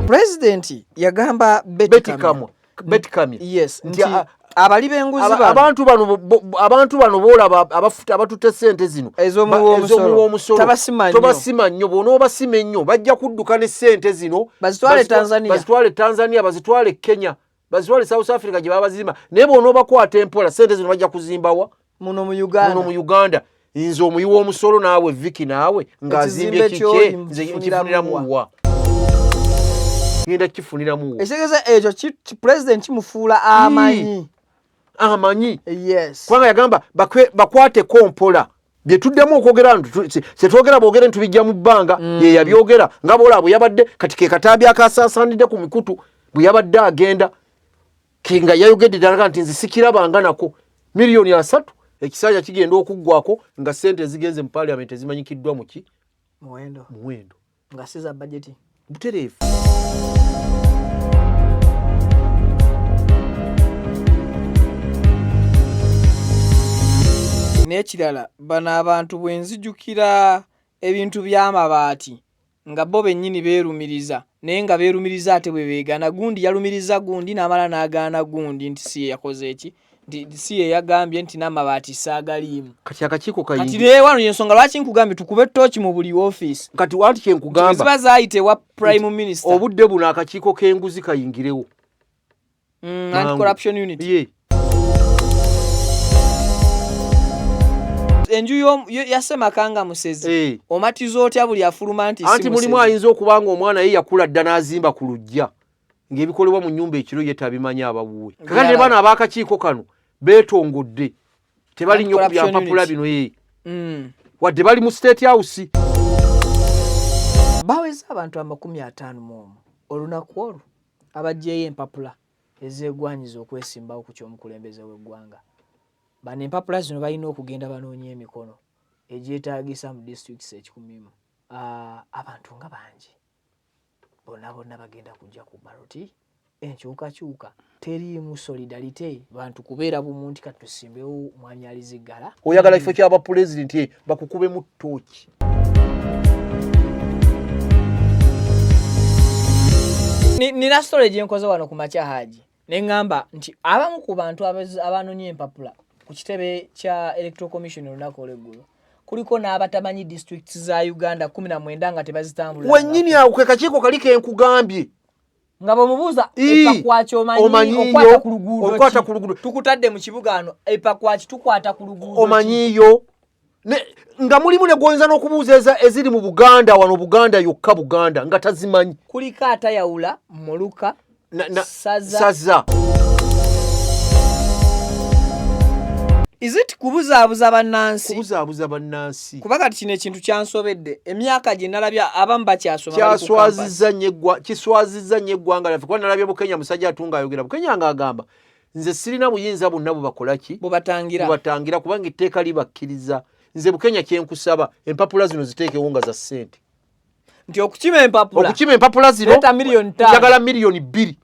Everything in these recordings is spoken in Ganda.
Pulezidenti yagamba Beti Kamya, Beti Kamya, yes, nti abali b'enguzi bano, abantu bano boolaba abatutte ssente zino ez'omuwi w'omusolo, tabasima nnyo. Bw'onoobasima ennyo bajja kudduka ne ssente zino bazitwale Tanzania, bazitwale Tanzania, bazitwale Kenya, bazitwale South Africa gye babazimba. Naye bw'onoobakwata empola ssente zino bajja kuzimbawa muno mu Uganda, muno mu Uganda. Nze omuwi w'omusolo naawe Viki naawe ng'azimbye kikye, nze nkifuniramu wa? Ngenda kifuniramu wa? Ekitegeeza ekyo pulezidenti kimufuula amanyi. Amanyi. Yes. Kubanga yagamba bakwateko mpola. Bye tuddemu okwogera tetwogera bwogere ntubijja mu bbanga. Ye yabyogera nga bw'olaba bwe yabadde kati ke katambi akasaasaanidde ku mikutu bwe yabadde agenda ke nga yayogedde ddala nti nze sikirabanga nako 30,000,000 ekisanja kigenda okuggwako nga ssente ezigenze mu parliament ezimanyikiddwa mu ki? Muwendo. Muwendo. Nga si za bajeti. Butereevu. N'ekirala bano abantu bwe nzijukira ebintu by'amabaati nga bo bennyini beerumiriza naye nga beerumiriza ate bwe beegaana. Gundi yalumiriza gundi n'amala n'agaana gundi nti si ye yakoze eki, nti si ye yagambye nti n'amabaati saagaliimu. Kati akakiiko kayingi. Kati naye wano y'ensonga lwaki nkugambye tukube ttooki mu buli ofiisi. Kati anti kye nkugamba. Ziba zaayita ewa Prime Minister. Obudde buno akakiiko k'enguzi kayingirewo. Anti-corruption unit. Ye. Enju ya Ssemakanga Musezi. Omatiza otya buli afuluma nti si Anti mulimu Musezi? Ayinza okuba nga omwana ye yakula dda n'azimba ku luggya ng'ebikolebwa mu nnyumba ekiro ye tabimanyi abawuwe. Kakati ne bano ab'akakiiko kano beetongodde, tebali nnyo ku bya mpapula bino ye. Wadde bali mu State House. Baweza abantu 51 olunaku olwo abaggyeyo empapula ezeegwanyiza okwesimbawo ku ky'omukulembeze w'eggwanga. Bano empapula zino balina okugenda banoonye emikono egyetaagisa mu disitulikiti 100. Abantu nga bangi bonna bonna bagenda kujja ku baloti. Enkyukakyuka teriimu solidarite, bantu kubeera bumu nti kati tusimbewo Mwami Aliziggala. Oyagala kifo ky'aba pulezidenti bakukubemu ttooki. Nina story gye nkoze wano ku makya Haji ne ŋŋamba nti abamu ku bantu abanonye empapula ku kitebe kya Electoral Commission olunaku olw'eggulo kuliko n'abatamanyi districts za Uganda 19 nga tebazitambula. Wennyini awo ke kakiiko kali ke nkugambye. Nga bw'omubuuza Epakwaki omanyi okwata ku luguudo okwata ku luguudo. Tukutadde mu kibuga ano Epakwaki tukwata ku luguudo. Omanyiyo. Nga mulimu ne gwoyinza n'okubuuza eziri mu Buganda wano Buganda yokka Buganda nga tazimanyi. Kuliko atayawula muluka, saza. Is it kubuzaabuza bannansi? Kubuzaabuza bannansi. Kuba kati kino ekintu kyansobedde. Emyaka gye nalabye abamu bakyasoma bali ku campus. Kiswazizza nnyo eggwanga lyaffe. Kuba nalabye Bukenya musajja atunga ayogera. Bukenya ng'agamba nze sirina buyinza bwonna bubakola ki? Bubatangira. Bubatangira kubanga etteeka libakkiriza. Nze Bukenya kye nkusaba empapula zino ziteekewo nga za ssente. Nti okukima empapula. Okukima empapula zino. Leeta 5,000,000. Njagala 2,000,000.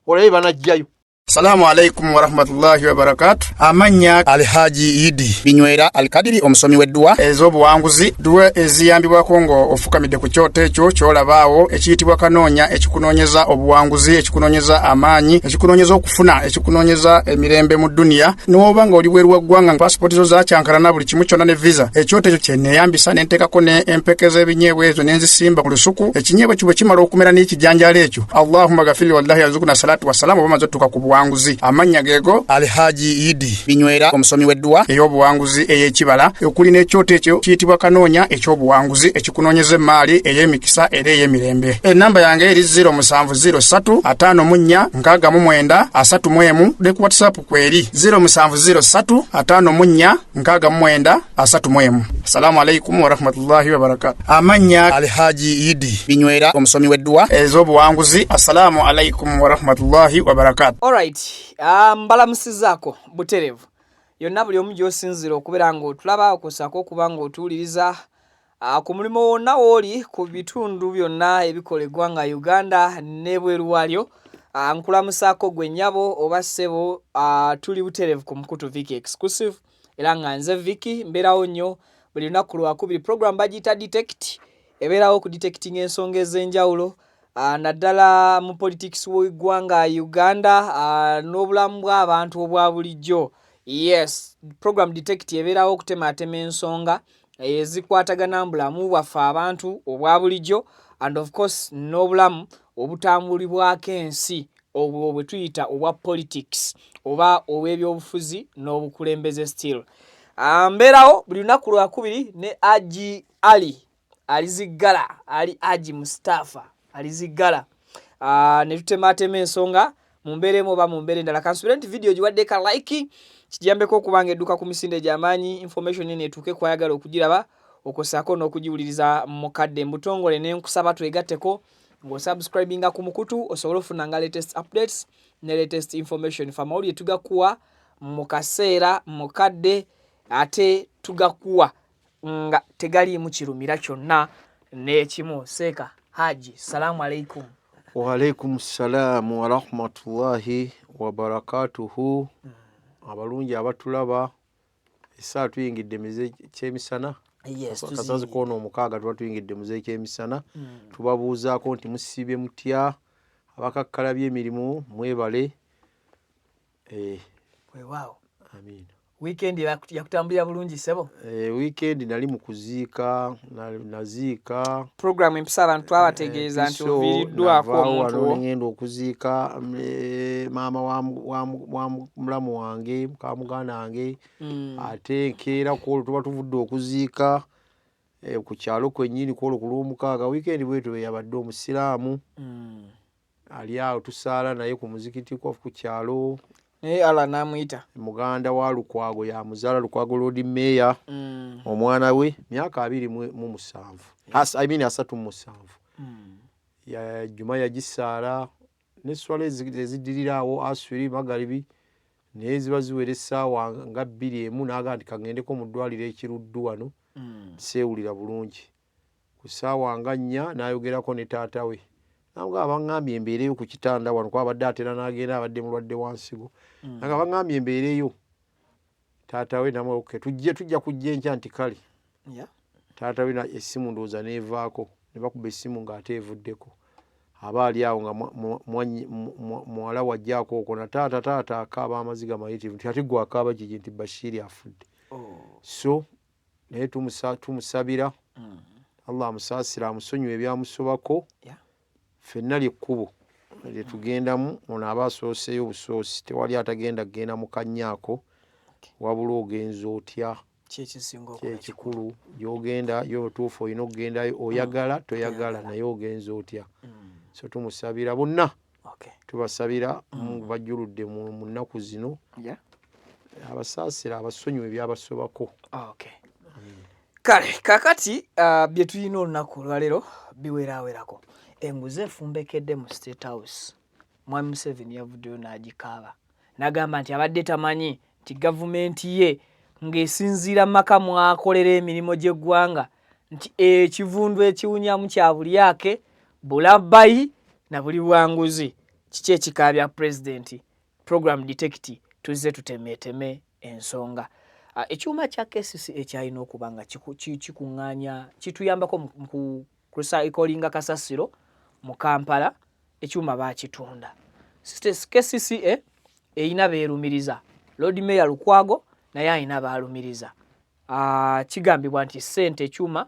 Olabe banajjayo. Salamu alaikum warahmatullahi wabarakatuh. Amannya Alhaji Idi Binywera Alkadiri, omusomi w'edduwa ez'obuwanguzi, dduwa eziyambibwako ng'ofukamidde ku kyoto ekyo ky'olabaawo ekiyitibwa kanoonya, ekikunoonyeza obuwanguzi, ekikunoonyeza amaanyi, ekikunoonyeza okufuna, ekikunoonyeza emirembe mu duniya. N'oba ng'oli bweru wa ggwanga, paasipooti zo zakyankalana buli kimu kyonna ne visa. Ekyoto ekyo kye neeyambisa ne nteekako ne empeke z'ebinyeebwa ezo ne nzisimba ku lusuku. Ekinyeebwa ekyo bwe kimala okumera n'ekijanjaalo ekyo, Allahumma gafirli wallahi yarzuqna salatu wassalamu, oba omaze otuuka ku buwanguzi. Amannya geego Alhaji Idi Binywera, omusomi w'edduwa ey'obuwanguzi ey'ekibala, okuli n'ekyoto ekyo kiyitibwa kanoonya eky'obuwanguzi, ekikunoonyeza emmaali ey'emikisa era ey'emirembe. Ennamba yange eri zero musanvu zero ssatu ataano mu nnya nkaaga mu mwenda asatu mu emu, ne ku WhatsApp kweri zero musanvu zero ssatu ataano mu nnya nkaaga mu mwenda asatu mu emu. Assalamu alaikum warahmatullahi wabarakatuh. Amannya Alhaji Idi Binywera, omusomi w'edduwa ez'obuwanguzi. Assalamu alaikum warahmatullahi wabarakatuh. Alright, mbalamusizaako butereevu yonna buli omu gy'osinziira okubeera ng'otulaba, okwossaako okuba ng'otuwuliriza ku mulimu wonna w'oli ku bitundu byonna ebikola eggwanga Uganda n'ebweru waalyo. Nkulamusaako gwe nnyabo oba ssebo, tuli butereevu ku mukutu Vicky Exclusive era nga nze Vicky mbeerawo nnyo buli lunaku Lwakubiri. Program bagiyita Detect, ebeerawo okudetectinga ensonga ez'enjawulo. Naddala mu politics w'eggwanga Uganda n'obulamu bw'abantu obwa bulijjo. Yes, program Detect ebeerawo okutemaatema ensonga ezikwatagana mu bulamu bwaffe abantu obwa bulijjo and of course n'obulamu obutambulibwako ensi obwo bwe tuyita obwa politics oba obw'ebyobufuzi n'obukulembeze still. Mbeerawo buli lunaku lwakubiri ne Haji Ali Aliziggala, Ali Haji Mustafa Aliziggala, ne tutematema ensonga mu mbeera emu oba mu mbeera endala. Kansubire nti vidiyo giwadde ka like kijambeko okuba nga edduka ku misinde gy'amaanyi, information eno etuuke kwayagala okugiraba okwosaako n'okugiwuliriza mu kadde mbutongole. Ne nkusaba twegatteko ng'osubscribinga ku mukutu osobole ofunanga latest updates ne latest information. Fe amawulire tugakuwa mu kaseera mu kadde, ate tugakuwa nga tegaliimu kirumira kyonna n'ekimu. Seeka Haji, salaamu alaikum. Waalaikum salaamu warahmatullahi wabarakatuhu. Abalungi abatulaba, essaawa tuyingidde mize kyemisana. Yes. Kasazi koona omukaaga tuba tuyingidde muze kyemisana. Tubabuuzaako nti musiibye mutya? Abakakkalabya emirimu mwebale. Weewaawo. Amiina. Weekend yakutambulira bulungi, ssebo? Weekend nali mu kuziika, naziika. Program empisa abantu twabategeeza nti Piso, oviiriddwako navaawo omuntu wano wo. Nengenda okuziika maama wa mulamu wange, muka muganda wange. Ate nkeera kwolwo tuba tuvudde okuziika ku kyalo kwennyini kwolwo ku Lwomukaaga. Weekend bwetyo bwe yabadde. Omusiraamu ali awo tusaala naye ku muzikiti ku kyalo. Naye Allah n'amuyita. Muganda wa Lukwago, yamuzaala, Lukwago Lord Mayor. Omwana we myaka 27, I mean 37. Ya juma yagisaala neswala eziddiriraawo, aswiri, magaribi, naye ziba ziwera essaawa nga 2 emu n'agamba nti kaŋŋendeko mu ddwaliro ekiruddu wano, seewulira bulungi. Ku ssaawa nga 4 n'ayogerako ne taata we, namugamba, baŋŋambye mbeereyo ku kitanda wano, kuba abadde atera n'agenda, abadde mulwadde wa nsigo. Nga baŋŋambye mbeereyo. Taata we namu, okay, tujje, tujja kujja enkya, nti kale. Taata we essimu ndowooza n'evaako, ne bakuba essimu ng'ate evuddeko, aba ali awo nga muwala wajjaako okwo na taata, taata akaaba amaziga mayitirivu, nti ate gwe akaaba kiki? Nti Bashiri afudde. Oh. So naye tumusabira Allah amusaasire, amusonyiwe ebyamusobako. Ffenna lyekkubo lyetugendamu, ono aba asooseeyo busoosi, tewali atagenda kugenda mu kannyaako, wabula ogenza otya? Kyekisinga okuba. Kyekikulu. Gyogenda yo otuufu olina okugendayo, oyagala toyagala, naye ogenza otya? So tumusabira bonna. Tubasabira. Mungu bajjuludde mu nnaku zino, abasaasira, abasonyiwe ebyabasobako. Okay. Kale kakati bye tulina olunaku olwaleero biweraawerako. Enguzi efumbekedde mu State House. Mwami Museveni yavuddeyo n'agikaaba n'agamba nti abadde tamanyi nti gavumenti ye ng'esinziira mu maka mwakolera emirimu gy'eggwanga, nti ekivundu ekiwunyamu kya bulyake, bulabbayi na buli bwanguzi. Kiki ekikaabya pulezidenti? Program Detect tuzze tutemeeteme ensonga. Ekyuma kya KCC ekyalina okuba nga kikuŋŋaanya kituyambako mu kurecyclinga kasasiro mu Kampala, ekyuma baakitunda. KCCA erina beerumiriza, Lord Mayor Lukwago naye alina baalumiriza. Kigambibwa nti ssente ekyuma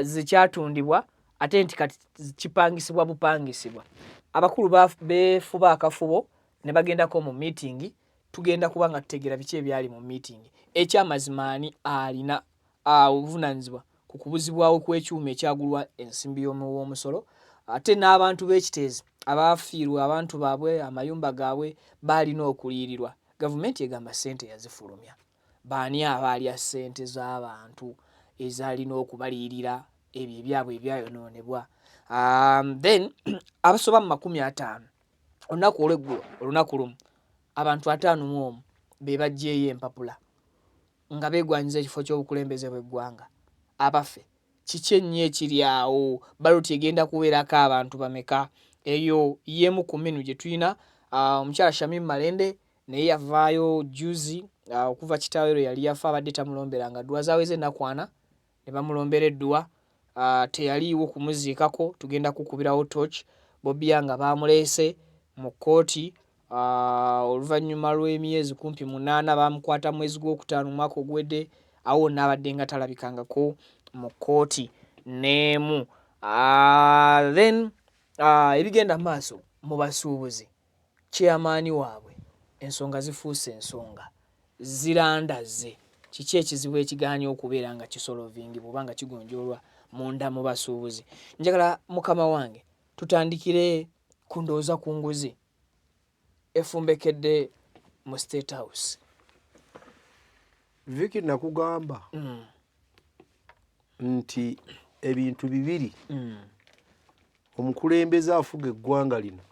zikyatundibwa, ate nti kati kipangisibwa bupangisibwa. Abakulu beefuba akafubo ne bagendako mu meeting. Tugenda kuba nga tutegeera biki ebyali mu meeting. Ekyamazima ani alina obuvunaanyizibwa ku kubuzibwawo kw'ekyuma ekyagulwa ensimbi y'omuwomusolo, ate n'abantu b'ekiteezi abaafiirwa abantu baabwe, amayumba gaabwe baalina okuliyirirwa? Gavumenti egamba ssente yazifulumya. Baani abaalya ssente z'abantu ezaalina okubaliyirira ebyo ebyabwe ebyayonoonebwa? Then abasoba mu 50, olunaku olw'eggulo, olunaku lumu abantu 51 be baggyeeyo empapula nga beegwanyiza ekifo ky'obukulembeze bw'eggwanga. Abaffe, kiki ennyo ekiri awo? Ballot egenda kubeerako abantu bameka? Eyo y'emu ku minu gye tulina. Omukyala Shamim Malende naye yavaayo juzi, okuva kitaawe lwe yali yafa abadde tamulomberanga dduwa, zaaweze ennaku 4 ne bamulombera edduwa. Teyaliiwo kumuziikako, tugenda kukubirawo torch. Bobi Young baamuleese mu kkooti oluvannyuma lw'emyezi kumpi munaana, baamukwata mwezi gwokutaano omwaka oguwedde, awo wonna abadde nga talabikangako mu kkooti n'emu. Then ebigenda mu maaso mu basuubuzi, chairman waabwe, ensonga zifuuse ensonga zirandazze. Kiki ekizibu ekigaanye okubeera nga kisolovingibwa oba nga kigonjoolwa munda mu basuubuzi? Njagala mukama wange tutandikire ku ndowooza ku nguzi efumbekedde mu State House. Vicky, nakugamba nti ebintu bibiri omukulembeze afuga eggwanga lino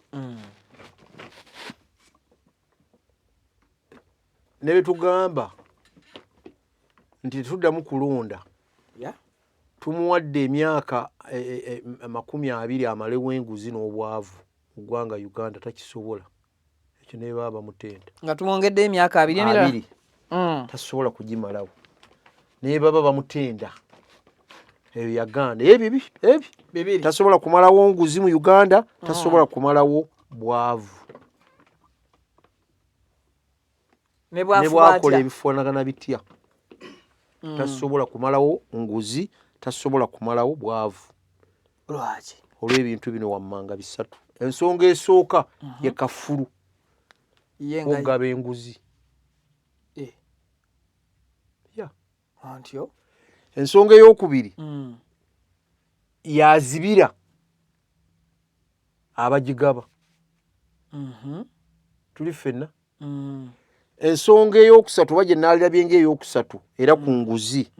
ne betugamba nti tetuddamu kulonda, tumuwadde emyaka 20 amalewo enguzi n'obwavu mu ggwanga Uganda, takisobola ekyo ne baba bamutenda. Nga tumwongedde emyaka 20 emirala. 20. Tasobola kugimalawo naye baba bamutenda, eyo yaganda ebyo ebi bibiri. Tasobola kumalawo nguzi mu Uganda, tasobola kumalawo bwavu. Ne ne bwafuba bwakola atya ebifaanagana bitya, tasobola kumalawo nguzi, tasobola kumalawo bwavu. Lwaki? Olw'ebintu bino wammanga bisatu. Ensonga esooka ye kafulu ye nga okugaba enguzi. Antyo. Ensonga eyokubiri, yazibira abagigaba. Tuli ffenna. Ensonga eyokusatu, oba gye naalirabye ngaeyokusatu era ku nguzi,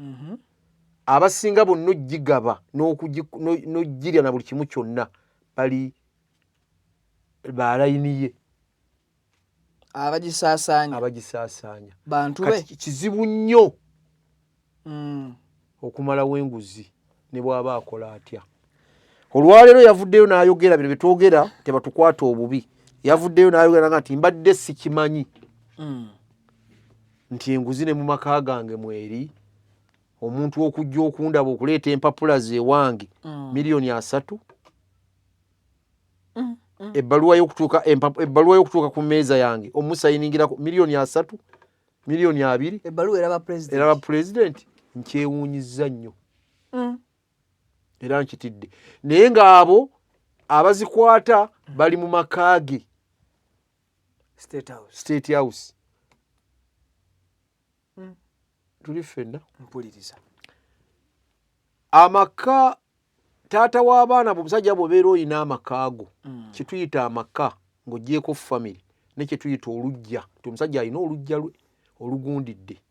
abasinga bonna ogigaba n'ogirya na buli kimu kyonna bali balayini ye. Abagisaasaanya. Abagisaasaanya. Bantu be. Kati kizibu nnyo okumalawo enguzi ne bw'aba akola atya. Olwaleero yavuddeyo n'ayogera bino byetwogera, tebatukwata obubi. Yavuddeyo n'ayogera nga nti mbadde sikimanyi nti enguzi ne mu maka gange mweri, omuntu okujja okundaba okuleeta empapula ze ewange 30 miliyoni, ebbaluwa y'okutuuka ku mmeeza yange omusayiningirako 30 miliyoni, 20 miliyoni. Ebbaluwa eraba president. Eraba pulezidenti. Nkyewuunyizza nnyo era nkitidde, naye ng'abo abazikwata bali mu maka ge. State House. State House. Tuli ffenna. Mpuliriza. Amaka, taata w'abaana, bwe omusajja bw'obeera oyina amaka go, kyetuyita amaka ng'ogyeko family ne kyetuyita oluggya, nti omusajja alina oluggya lwe olugundidde,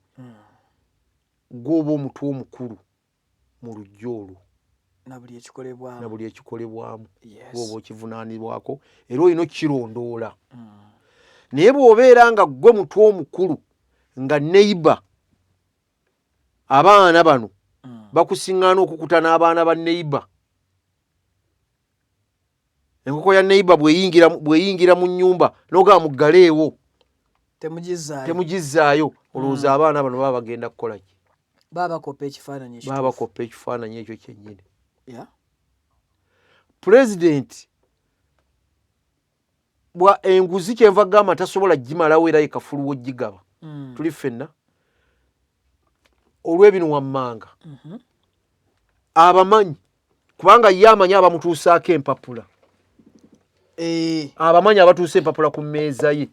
gw'oba omutwe omukulu mu luggya olwo na buli ekikolebwamu. Na buli ekikolebwamu. Bw'oba okivunaanibwako era olina okukirondoola. Naye bw'obeera nga ggwe mutwe omukulu, nga neighbor, abaana bano bakusiŋŋaana okukuta n'abaana ba neighbor, enkoko ya neighbor bw'eyingira mu nnyumba n'ogamba muggaleewo, temugizaayo. Temugizzaayo, olowooza abaana bano baba bagenda kukola ki? Baba bakopa ekifaananyi ekituufu. Baba bakopa ekifaananyi ekyo kyennyini. Pulezidenti bwa enguzi, kyenva gamba tasobola gimalawo era ye kafulu w'ogigaba. Tuli ffenna. Olw'ebino wammanga, abamanyi, kubanga ye amanyi abamutuusaako empapula, abamanyi abatuusa empapula ku mmeeza ye,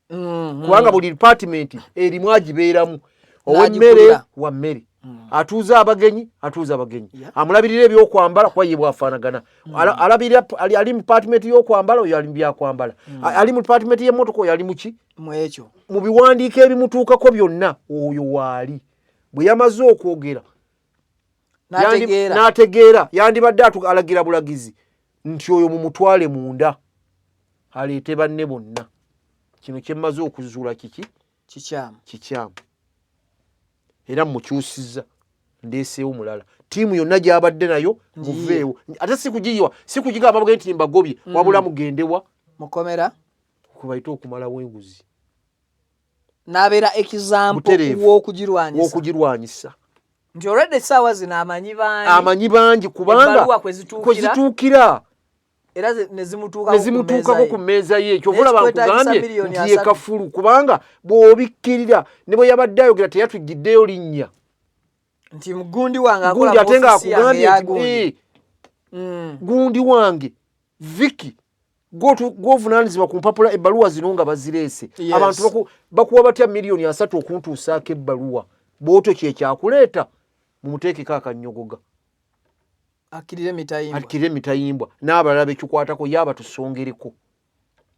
kubanga buli department erimu agibeeramu, ow'emmere N'agikulira. wa mmere, atuuza abagenyi, atuuza abagenyi, amulabirira ebyokwambala, kuba ye bwafaanagana. Alabirira ali mu department y'okwambala, oyo ali mu byakwambala. Ali mu department y'emmotoka, oyo ali muki? Mu ekyo. Mu biwandiiko ebimutuukako byonna oyo waali. Bwe yamaze okwogera, n'ategeera. N'ategeera, yandibadde alagira bulagizi nti oyo mumutwale munda aleete banne bonna, kino kyemmaze okuzuula kiki? Kikyamu. Kikyamu, era mukyusiza, ndeeseewo mulala. Ttiimu yonna gy'abadde nayo Ngiyiye. muveewo. Ate si kugiyiwa, si kugigamba buge nti mbagobye, wabula mugendewa? Mukomera. Kubayite okumalawo enguzi. N'abeera example Butereevu. w'okugirwanyisa. W'okugirwanyisa. Nti olwedde essaawa zino amanyi bangi, amanyi bangi, kubanga ebbaluwa kwe zituukira, kwe zituukira era ne ne zimutuukako ku mmeeza ye. Kyova Naye olaba kikwetaagisa nkugambye miliyoni nti ye 30. Kafulu, kubanga bw'obikkirira ne bwe yabadde ayogera teyatugiddeyo linnya Nti gundi wange akola gundi, mu ate nga ofiisi yange akugambye eya nti gundi. Gundi wange Viki, gwovunaanyizibwa ku mpapula ebbaluwa zino nga bazireese. Abantu bakuwa batya miliyoni 30 okuntuusaako ebbaluwa? Bw'otyo kyekyakuleeta, mumuteekeko akanyogoga. Akkirire mitayimbwa. Akkirire mitayimbwa n'abalala bekikwatako, yaaba tusongereko.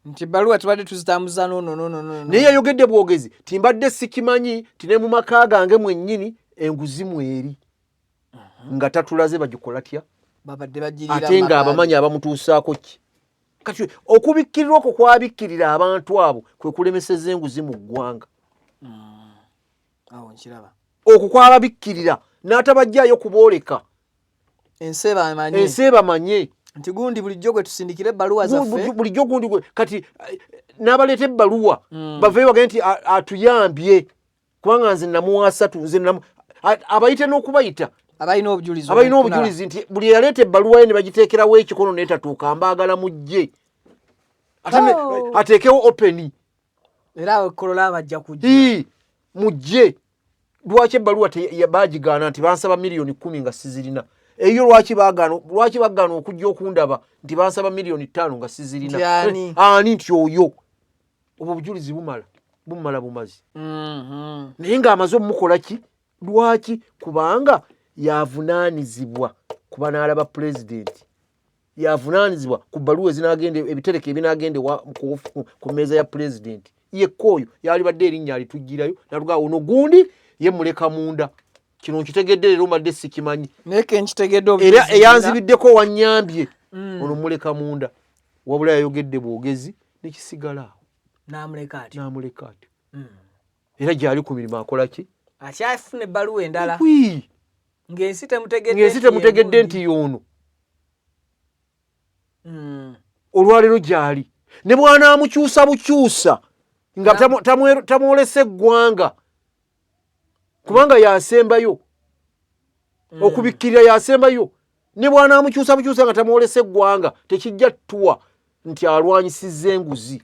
Nti ebbaluwa tubadde tuzitambuza nono nono nono. Naye yayogedde bwogezi timbadde sikimanyi ti ne mu maka gange mwennyini enguzi mweri, nga tatulaze bagikola tya. Babadde bagirira Ate nga amaka. Abamanyi abamutuusaako ki? Kati okubikkirira okwo kwabikkirira abantu abo kwe kulemeseza enguzi mu ggwanga. Awo nkiraba. Okwo kwababikkirira n'atabajjaayo kubooleka. Ensi ebamanye. Ensi ebamanye. Nti gundi bulijjo gwe tusindikira ebbaluwa zaffe. Bulijjo gundi gwe kati n'abaleeta ebbaluwa baveeyo bagende nti atuyambye kubanga nze namuwa 30, nze abayite n'okubayita. Abalina obujulizi. Abalina Obukunala. obujulizi nti buli eyaleeta ebbaluwa ye ne bagiteekerawo ekikono n'etatuuka, mbaagala mujje. Ate ateekewo open. Era awo kolola bajja kujja. Ii, mujje, lwaki ebbaluwa bagigaana nti bansaba miliyoni 10 nga sizirina? Eyo lwaki bagaana? Lwaki bagaana okujja okundaba nti bansaba miliyoni 5 nga sizirina? Nti ani? Ani nti oyo? Obwo obujulizi bumala, bumala bumazi. Naye ng'amaze omumukola ki? Lwaki? Kubanga yavunaanizibwa kuba n'alaba pulezidenti, yavunaanizibwa ku bbaluwa ezinagenda, ebitereke ebinagenda ku mmeeza ya pulezidenti. Yekka oyo yalibadde erinnya alitugirayo natugaa ono gundi ye muleka munda. Kino nkitegedde leero, mbadde sikimanyi. Naye ke nkitegedde Era obujulizi. Eyanzibiddeko wanyambye ono muleka munda. Wabula yayogedde bwogezi nekisigala awo. N'amuleka atyo. N'amuleka atyo. Era gyali ku mirimu akola ki? Akyafuna ebbaluwa endala. Wii. Ng'ensi temutegedde. Ng'ensi Nti ye temutegedde gundi. Nti y'ono. Olwaleero gyali ne bw'anaamukyusa bukyusa nga tamwolesa eggwanga, kubanga yasembayo okubikkirira, yasembayo. Ne bw'anaamukyusa bukyusa nga tamwolesa eggwanga, tekijja tuwa nti alwanyisizza enguzi.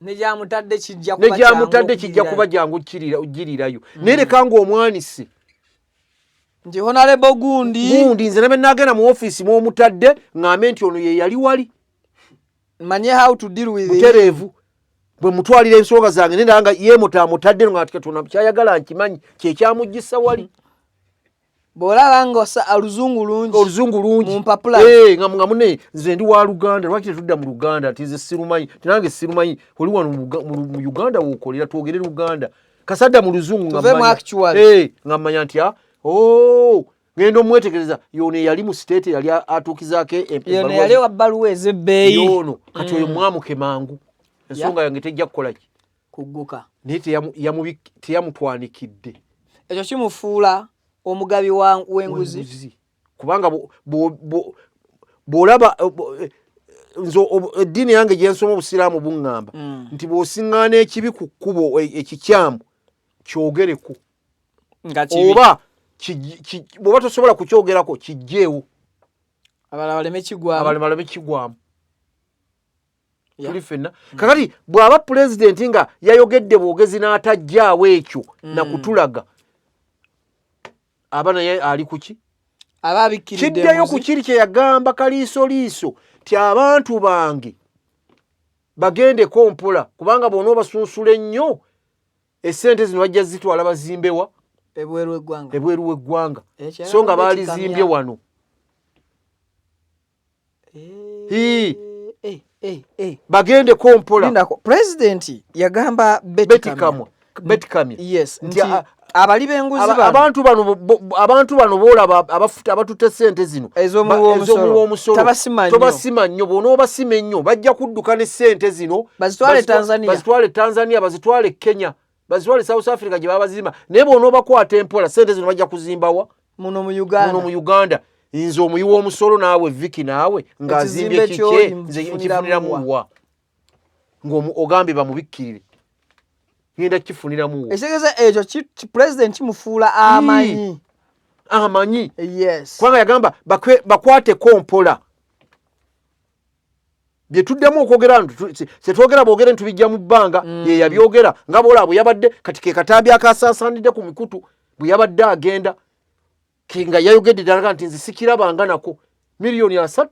Ne gyamutadde kijja Ne kuba gyamutadde kyangu kijja kuba okugirirayo. jangu okugirirayo, naye leka ng'omwanise. Nti honorable gundi. Gundi, nze nebe nagenda mu ofiisi mw'omutadde ŋŋambe nti ono ye yali wali. Manye how to deal with him. Butereevu bwe mutwalira ensonga zange nendaba nga yeemuta amutadde nga Katonda kyayagala nkimanyi kyekyamugisa wali. Bw'olaba nga oluzungu lungi. Oluzungu lungi. Mu mpapula. Eh, nga mune nze ndi wa Luganda, lwaki tetudda mu Luganda? Nti nze sirumanyi, ti nange sirumanyi, oli wano mu Uganda wookolera, twogere Luganda. Kasadda mu luzungu nga Tuve mu actual. Eh, nga mmanya nti oh, ngenda omwetegereza yono eyali mu state yali atuukizaako Yono ebbaluwa yali wa bbaluwa ez'ebbeeyi. Yono kati oyo mwamuke mangu, ensonga yange tejja kukola ki? Kugguka. Naye teyamutwanikidde. Ekyo kimufuula omugabi w'enguzi. W'enguzi. Kubanga bw'olaba nze eddiini yange gye nsoma, obusiraamu buŋŋamba nti bw'osiŋŋaana ekibi ku kkubo, ekikyamu kyogereko. Nga kibi. Oba bw'oba tosobola kukyogerako, kijjeewo. Abalala baleme kigwamu. Abalala baleme kigwamu. Tuli ffenna. Kakati bw'aba pulezidenti nga yayogedde bwogezi n'atajjaawo ekyo nakutulaga, aba naye ali kuki? Aba abikkiridde Kiddayo enguzi. ku kiri kye yagamba kaliisoliiso ti abantu bange bagendeko mpola, kubanga bw'ona obasunsula ennyo essente zino bajja zitwala bazimbewa? Ebweru w'eggwanga. Ebweru w'eggwanga. Ekyo So nga yagambye baalizimbye kikamya. wano. Hii. Bagendeko mpola. Lindako, pulezidenti yagamba Beti Beti Kamya. Kamwa, Beti Kamya. Yes, nti nti abali b'enguzi bano abantu bano boolaba abatutte sente zino Ez'omuwi w'omusolo. ez'omuwi w'omusolo. Tabasima nnyo. Tobasima nnyo. Bw'onoobasima ennyo bajja kudduka ne sente zino. Bazitwale Tanzania. Bazitwale Tanzania, bazitwale Kenya, bazitwale South Africa gye babazimba. Naye bw'onoobakwata empola, sente zino bajja kuzimbawa? Muno mu Uganda. Muno mu Uganda. Nze omuyi w'omusolo naawe Viki naawe ng'azimbye Ekizimbe kikye ky'oli nze nkifuniramu nkifuniramu wa? Ng'ogambye bamubikkirire, ngenda kifuniramu wa? Ekitegeeza ekyo pulezidenti kimufuula amanyi. Amanyi. Yes. Kubanga yagamba bakwateko mpola. Bye tuddamu okwogera tetwogera bwogere ntubijja mu bbanga. Ye yabyogera nga bwolaba bwe yabadde kati ke katambi akasaasaanidde ku mikutu bwe yabadde agenda nga yayogedde ddala nti nze sikirabanga nako 30,000,000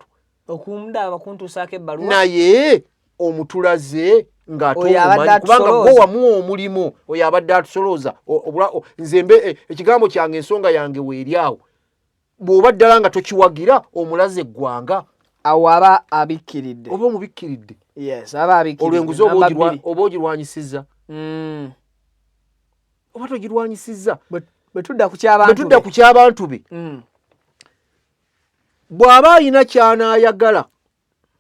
okundaba kuntuusaako ebbaluwa. Naye omutulaze ng'ate kubanga gwe wamuwa omulimu oyo abadde atusolooza. Nze mbe ekigambo kyange, ensonga yange weeri awo. Bw'oba ddala nga tokiwagira omulaze eggwanga, awo aba abikkiridde, oba omubikkiridde. Yes, aba abikkiridde. Olw'enguzi oba ogirwanyisizza, oba togirwanyisizza. Bwe tudda ku ky'abantu be, bw'aba alina ky'anaayagala,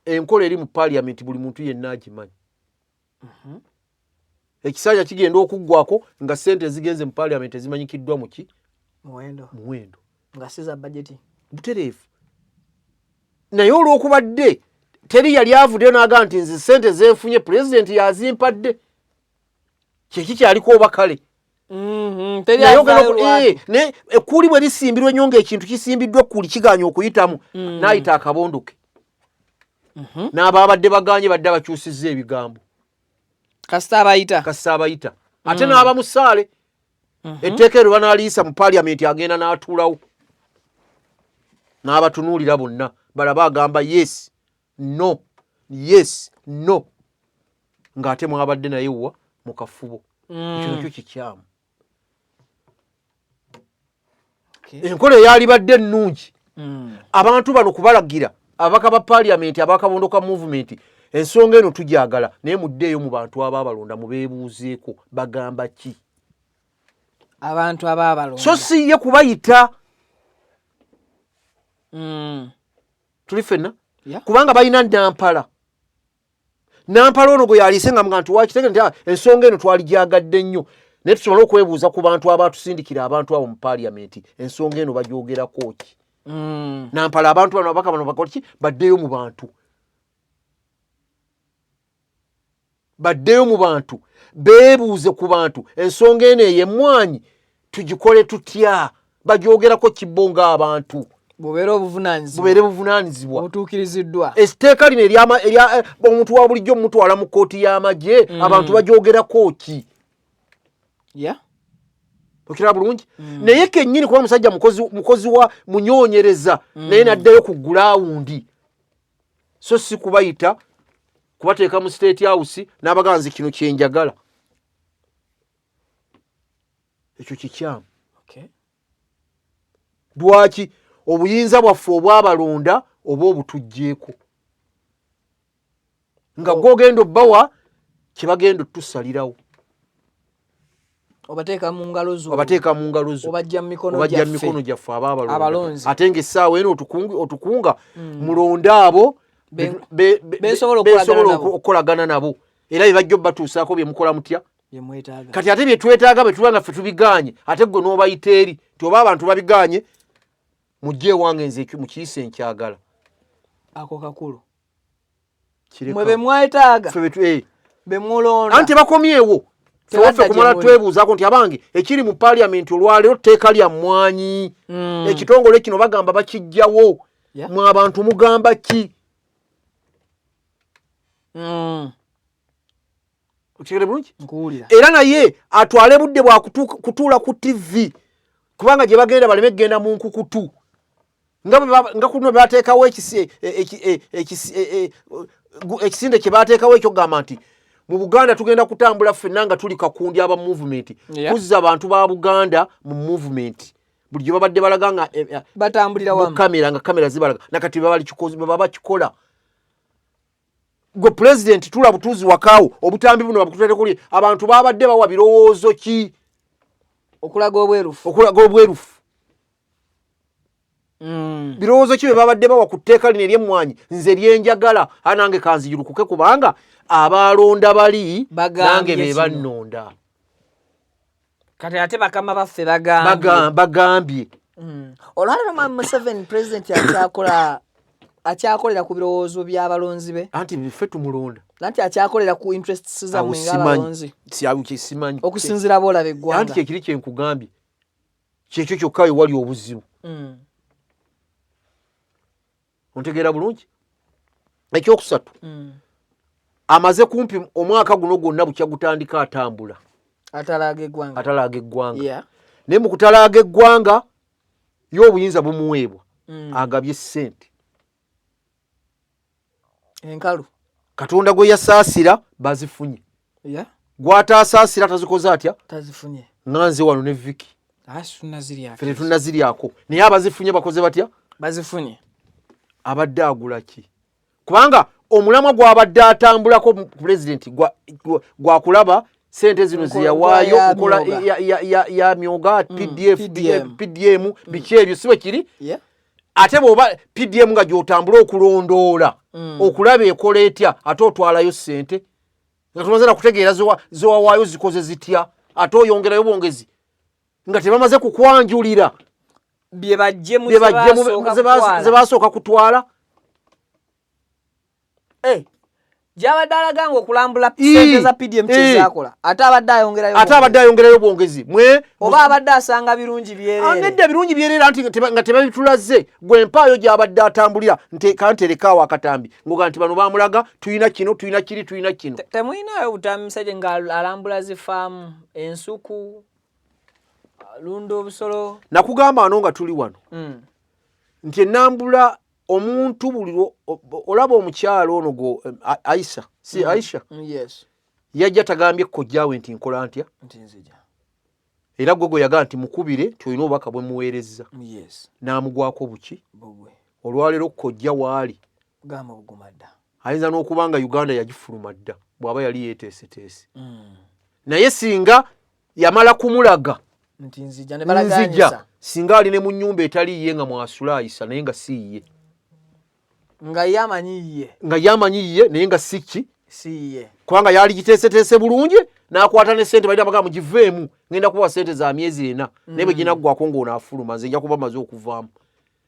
enkola eri mu paaliyamenti buli muntu yenna agimanyi. Ekisanja kigenda okuggwako nga ssente ezigenze mu paaliyamenti ezimanyikiddwa muki muwendo, Nga si za bajeti butereevu. Naye olw'okubadde teri yali avuddeyo n'agamba nti nze ssente zenfunye pulezidenti yazimpadde, kyekikyaliko oba kale. Naye ekkuuli bwe lisimbirwa ennyo ng'ekintu kisimbiddwa ekkuuli kiganye okuyitamu, n'ayita akabondo ke, n'abaabadde baganye badde abakyusizza ebigambo. Kasita abayita, kasita abayita ate n'aba musaale. Etteeka eryo banaaliyisa mu paaliyamenti, agenda n'atuulawo n'abatunuulira bonna balaba, agamba yes, no, yes, no, ng'ate mwabadde naye wa mu kafubo. Ekyo nakyo kikyamu. Enkola eyalibadde ennungi, abantu bano kubalagira ababaka ba paaliyamenti abakabondo ka movement, ensonga eno tujagala, naye muddeeyo mu bantu abaabalonda mubeebuuzeeko bagamba ki. Abantu abaabalonda, so si ye kubayita. Tuli ffenna, kubanga balina nampala. Nampala ono gwe yaliise nga mga nti wakitege nti ensonga eno twaligyagadde nnyo, naye tusobole okwebuuza ku bantu abatusindikira abantu abo mu paaliyamenti, ensonga eno bagyogerako ki? Nampala abantu bano, ababaka bano bakola ki? Baddeyo mu bantu, baddeyo mu bantu beebuuze ku bantu, ensonga eno ey'emmwanyi tugikole tutya? Bagyogerako kibbo ng'abantu? Bubeere obuvunaanyizibwa, bubeere buvunaanyizibwa butuukiriziddwa. Etteeka lino erya omuntu wa bulijjo mutwala mu kkooti y'amagye, abantu bagyogerako ki? Okiraba bulungi. Naye kennyini kuba musajja mukozi wa munyoonyereza, naye n'addayo ku ground, so si kubayita kubateeka mu State House n'abaganzi kino kyenjagala. Ekyo kikyamu. Lwaki obuyinza bwaffe obwabalonda oba obutugjeeko nga gwogenda obbawa kyebagenda otusalirawo? Obateeka mu ngalo zo, obateeka mu ngalo zo, obajja mu mikono obajja mu mikono gyaffe abaabalonda, ate ng'essaawa eno otukunga mulonde abo besobola okukolagana nabo, era bye bajja obatuusaako bye mukola mutya. Kati ate bye twetaaga bwe tuba nga ffe tubiganye, ate gwe n'obayita eri nti oba abantu babiganye, mujje ewange nze mukiyise nkyagala. Ako kakulu. Mwe be mwetaaga, bemulonda. Anti bakomyewo fewaffe kumala twebuuzaako nti abange ekiri mu paaliyamenti olwaleero tteeka lya mmwanyi, ekitongole kino bagamba bakijjawo, mwe abantu mugamba ki? Okitegere bulungi. Era naye atwale budde bwa kutuula ku TV, kubanga gye bagenda baleme kugenda mu nkukutu nga kuno bateekawo ekisinde kye bateekawo ekyokugamba nti mu Buganda tugenda kutambula ffenna nga tuli kakundi aba movement, kuzza abantu ba Buganda mu movement. Bulijjo babadde balaga nga batambulira mu kamera, nga kamera zibalaga, nakati baba bakikola. Gwe pulezidenti tula butuuzi wakaawo, obutambi buno babukuterekuli, abantu babadde bawa birowoozo ki? Okulaga obwerufu. Okulaga obwerufu. Birowoozo ki bye babadde bawa ku tteeka lino ery'emmwanyi? Nze lyenjagala, anange kanzijulukuke, kubanga abalonda bali nange be bannonda. Kati ate bakama baffe bagambye. Olwaleero mwami Museveni president akyakola, akyakolera ku birowoozo by'abalonzi be. Anti ffe tumulonda. Anti akyakolera ku interests zammwe ng'abalonzi? Simanyi. Okusinziira boolaba eggwanga. Anti kyekiri kyenkugambye. Kyekyo kyokka wewali obuzibu. Ontegeera bulungi? Ekyokusatu, amaze kumpi omwaka guno gwonna bukya gutandika atambula atalaaga eggwanga, atalaaga eggwanga. Naye mu kutalaaga eggwanga ye obuyinza bumuweebwa, agabye ssente enkalu. Katonda gwe yasaasira bazifunye, gw'ataasaasira tazikoze atya? Tazifunye. Nga nze wano ne Viki Tunnaziryako. Ffe tetunnaziryako, naye abazifunye bakoze batya? Bazifunye. Abadde agula ki? Kubanga omulamwa gw'abadde atambulako pulezidenti gwakulaba sente zino zeyawaayo ya nkola myoga. ya myoga, PDF, PDM. PDM, biki ebyo, si bwe kiri? Yeah. Ate bw'oba PDM nga gy'otambula okulondoola, okulaba ekola etya, ate otwalayo ssente nga tumaze nakutegeera zewawaayo zikoze zitya, ate oyongerayo bwongezi nga tebamaze kukwanjulira bye bajje mu bye bajje ze ze basooka ze basooka kutwala. Eh, gyabadde alaga nga okulambula sente za PDM kyezakola, ate abadde ayongerayo ate abadde ayongerayo bwongezi mwe. Oba abadde asanga birungi byereere? Nedda, birungi byereere anti nga tebabitulaze. Gwe mpaayo gy'abadde atambulira nte kanterekaawo akatambi ngoga nti bano bamulaga tulina kino, tulina kiri, tulina kino. Temulinayo butambi musajja nga alambula zifaamu, ensuku, alunda obusolo? Nakugamba wano nga tuli wano nti enambula omuntu buli olaba omukyalo ono go Aisha, si Aisha? Yes. Yajja tagambye kojjaawe nti nkola ntya? Nti nzija. Era gwe gwe yagamba nti mukubire nti olina obubaka bwe muweerezza. N'amugwako buki? Bugwe. Olwaleero kojja waali gamba buguma dda. Ayinza n'okuba nga Uganda yagifuluma dda bw'aba yali yeeteeseteese, naye singa yamala kumulaga nti nzija ne nzija balaganyisa, singa ali ne mu nnyumba etali ye nga mwasula ayisa, naye nga si ye. Nga ye amanyi ye. Nga ye amanyi ye, naye nga si ki? Si ye. Kubanga yali giteeseteese bulungi n'akwata ne sente balina bagamba mugiveemu, ngenda kubawa sente za myezi 4, naye bwe ginaggwako ng'ono afuluma, nze nja kuba maze okuvaamu.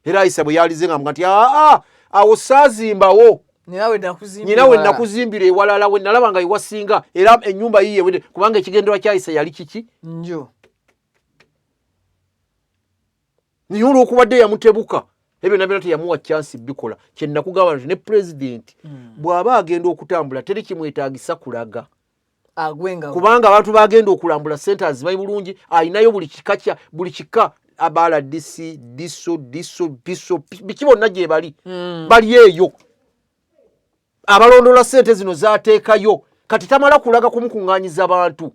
Era Ayisa bwe yalize nga nti aa awo saazimbawo. Nina we nakuzimbira nyina we ewalala. Nakuzimbira ewalala we nalaba nga ewasinga, era ennyumba yiye ewedde, kubanga ekigendererwa kya Ayisa yali kiki? Nju. Naye olwokubadde yamutebuka ebyo byonna byonna, teyamuwa chance bikola. Kye nakugamba nti ne pulezidenti bw'aba agenda okutambula teri kimwetaagisa kulaga. Agwenga. Kubanga abantu bagenda okulambula sente azimanyi bulungi, alinayo buli kika kya buli kika, aba RDC, DISO, DISO, PISO, biki bonna gye bali, bali eyo abalondoola sente zino zateekayo. Kati tamala kulaga kumukuŋŋaanyiza bantu,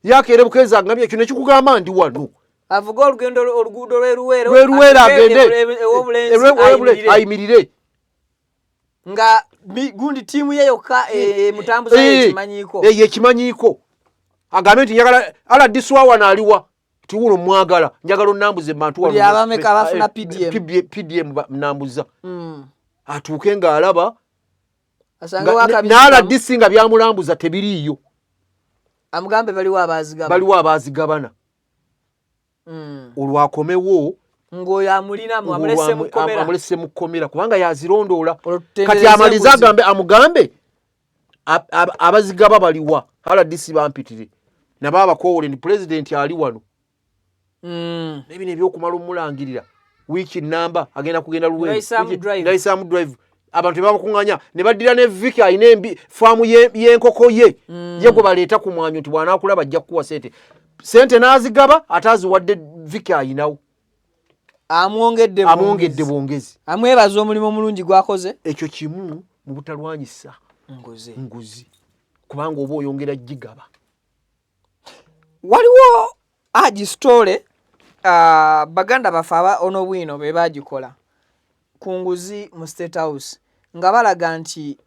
yakeere bukeezi agambye ekyo nekikugamba ndi wano. Avuge olugendo oluguudo lw'eruweero lweruweero agende ew'obulenzi ayimirire. Ayimirire nga gundi ttiimu ye yokka emutambuza ekimanyiiko. Ekimanyiiko agambe nti njagala RDC wa wano aliwa tiwuno mwagala, njagala onambuze bantu wano. Buli abameka abafuna PDM. PDM nambuza, atuuke ng'alaba asange wakabi n'RDC nga byamulambuza tebiriiyo. Amugambe baliwo abazigaba. Baliwo abazigabana. Olwo akomewo ng'oyo amulinamu amulese mu kkomera. Amulese mu kkomera kubanga yazirondoola. Olwo tutendereze kati amalize enguzi. Agambe amugambe abazigaba baliwa, RDC bampitire nabo abakoowole nti pulezidenti ali wano. Naye bino ebyokumala omulangirira wiiki namba agenda kugenda Ndayisaamu drive. Ndayisaamu drive, abantu tebabakuŋŋanya ne baddira ne Viki alina embi faamu y'enkoko ye, ye gwe baleeta ku mwanyo nti bw'anaakulaba ajja kukuwa sente, sente n'azigaba ate aziwadde Viki ayinawo. Amwongedde amwongedde bwongezi. Bwongezi. Amwebaza omulimu omulungi gwakoze. Ekyo kimu mu butalwanyisa nguzi. Nguzi, kubanga oba oyongera gigaba. Waliwo agi story, baganda baffe aba ono bwino be bagikola ku nguzi mu State House, nga balaga nti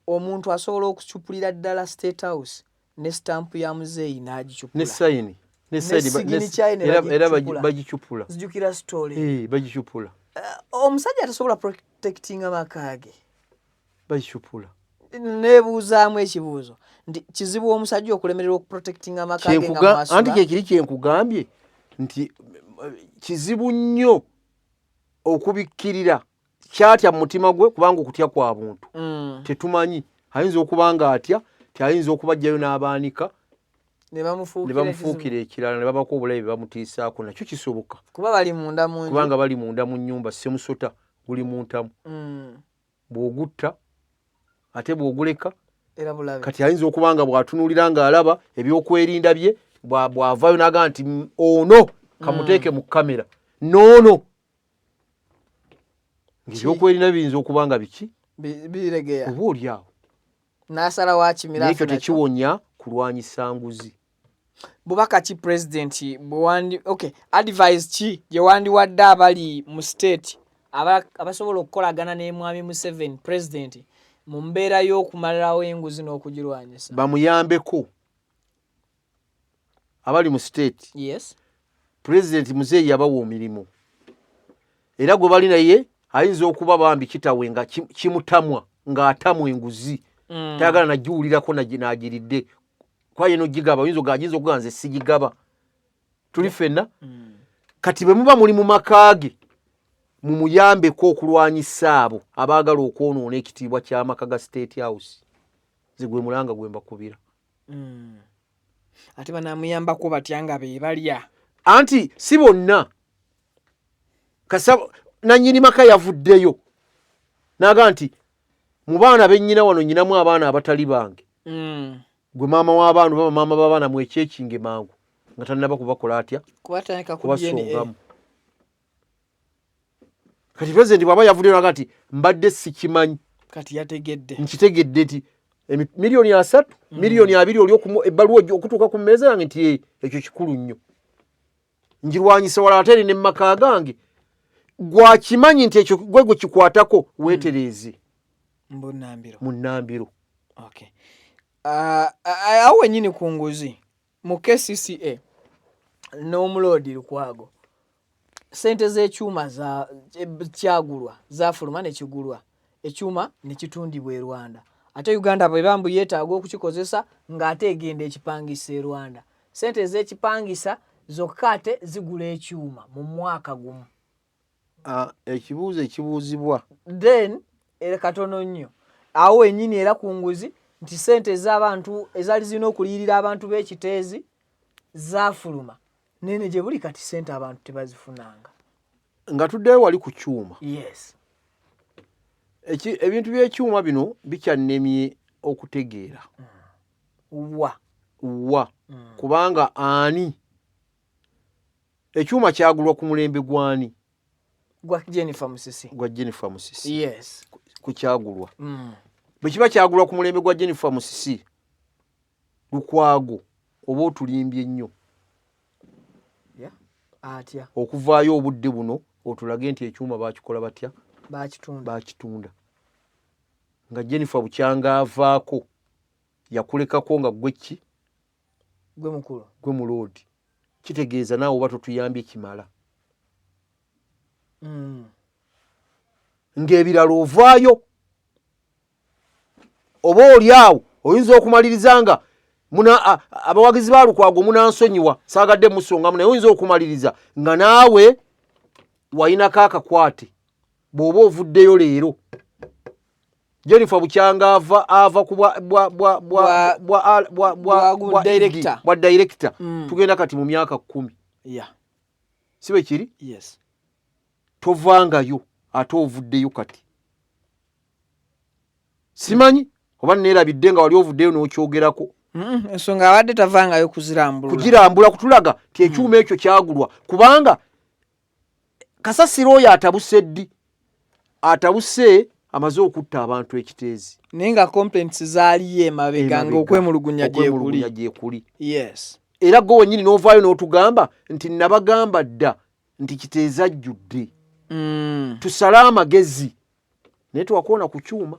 omuntu asobola okucupulira ddala State House ne stamp ya muzeeyi n'agicupula. Ne sayini ne sayini signature ye ne era bagicupula. Bagicupula. Zijjukira story. Bagicupula. Omusajja tasobola protectinga maka ge. Bagicupula. Nebuuzaamu ekibuuzo nti kizibu omusajja okulemererwa okuprotectinga amaka ge nga mwasula. Anti kyekiri kyenkugambye nti kizibu nnyo okubikkirira kyatya mu mutima gwe, kubanga okutya kwa buntu. Tetumanyi, ayinza okuba nga atya ti ayinza okubajjayo n'abaanika. Ne ne bamufuukira ekirala ne babako obulabe bye bamutiisaako, nakyo kisoboka. Kuba bali munda mu nju. Kubanga bali munda mu nnyumba, ssemusota guli mu ntamu. Bw'ogutta ate bw'oguleka era bulabe. Kati ayinza okuba nga bw'atunuulira ng'alaba ebyokwerinda bye, bw'avaayo n'agamba nti ono kamuteeke mu kamera n'ono, ng'ebyokwerinda biyinza okuba nga biki biregeya oba oli awo n'asalawo akimira. Naye ekyo tekiwonya kulwanyisa nguzi. Bubaka ki president bwewandi, okay, advice ki gye wandiwadde abali mu state abasobola okukolagana ne Mwami Museveni president mu mbeera y'okumalirawo enguzi n'okugirwanyisa? Bamuyambeko abali mu state. Yes. President muzeeyi yabawa omirimu, era gwe bali naye ayinza okuba bambi kitawe nga kimutamwa ng'atamwa enguzi, tayagala nagiwulirako n'agiridde kuba ye nogigaba oyinza ogayinza okuga nze sigigaba tuli ffenna. Kati bwe muba muli mu maka ge mumuyambeko okulwanyisa abo abaagala okwonoona ekitiibwa ky'amaka ga State House. Nze gwe mulanga gwe mbakubira. Ate banamuyambako batya nga be balya? Anti si bonna. Kasa nannyini maka yavuddeyo n'agamba nti mu baana bennyina wano nnyinamu abaana abatali bange. Gwe maama w'abaana oba bamaama b'abaana mwekyekinge mangu nga tannaba kubakola atya, kubatandika ku DNA. Kubasongamu. Kati pulezidenti bw'aba yavuddeyo n'agamba nti mbadde sikimanyi, kati yategedde, nkitegedde nti 30 miliyoni, 20 miliyoni oli ebbaluwa okutuuka ku mmeeza yange nti ekyo kikulu nnyo, njirwanyisa wala ate eri ne mumaka gange. Gwakimanyi nti ekyo gwe gwe kikwatako, weetereeze. Mbunambiro. Mu nnambiro. Okay. Awo wennyini ku nguzi mu KCCA n'omuloodi Lukwago, sente z'ekyuma za kyagulwa zafuluma ne kigulwa ekyuma ne kitundibwa e Rwanda, ate Uganda bweba mbu yeetaaga okukikozesa ng'ate egenda ekipangisa e Rwanda. Sente ez'ekipangisa zokka ate zigula ekyuma mu mwaka gumu. Ah, ekibuuzo ekibuuzibwa. Then era katono nnyo awo wennyini era ku nguzi nti sente ez'abantu ezaali zirina okuliyirira abantu b'ekiteezi zaafuluma nene gye buli kati sente abantu tebazifunanga. Nga tuddeyo wali ku kyuma. Yes. Ebintu by'ekyuma bino bikyannemye okutegeera. Wa Wa kubanga ani ekyuma kyagulwa ku mulembe gwani? Gwa Jennifer Musisi. Gwa Jennifer Musisi. Yes. Ku kyagulwa bwe kiba kyagulwa ku mulembe gwa Jennifer Musisi, Lukwago oba otulimbye nnyo. Yeah. Atya? Okuvaayo obudde buno otulage nti ekyuma bakikola batya? Bakitunda. Bakitunda nga Jennifer bukyanga avaako, yakulekako nga gwe ki? Gwe mukulu. Gwe muloodi. Kitegeeza naawe oba totuyambye kimala. Ng'ebirala ovaayo oba oli awo oyinza okumaliriza nga abawagizi ba Lukwago munansonyiwa, saagadde musongamu, naye oyinza okumaliriza nga naawe walinako akakwate bw'oba ovuddeyo leero. Jennifer bukyanga ava ku bwa director. Bwa director. Tugenda kati mu myaka 10. Si bwe kiri? Yes. Tovangayo ate ovuddeyo kati. Simanyi oba neerabidde nga wali ovuddeyo n'okyogerako. Ensonga abadde tavangayo kuzirambulula. Kugirambula kutulaga nti ekyuma ekyo kyagulwa, kubanga kasasiro oyo atabuse ddi? Atabuse amaze okutta abantu ekiteezi. Naye nga complaints zaaliyo emabega nga okwemulugunya gyekuli. Okwemulugunya gyekuli. Yes. Era gwe wennyini n'ovaayo n'otugamba nti nabagamba dda nti Kiteezi ajjudde. Tusale amagezi, naye twakoona ku kyuma.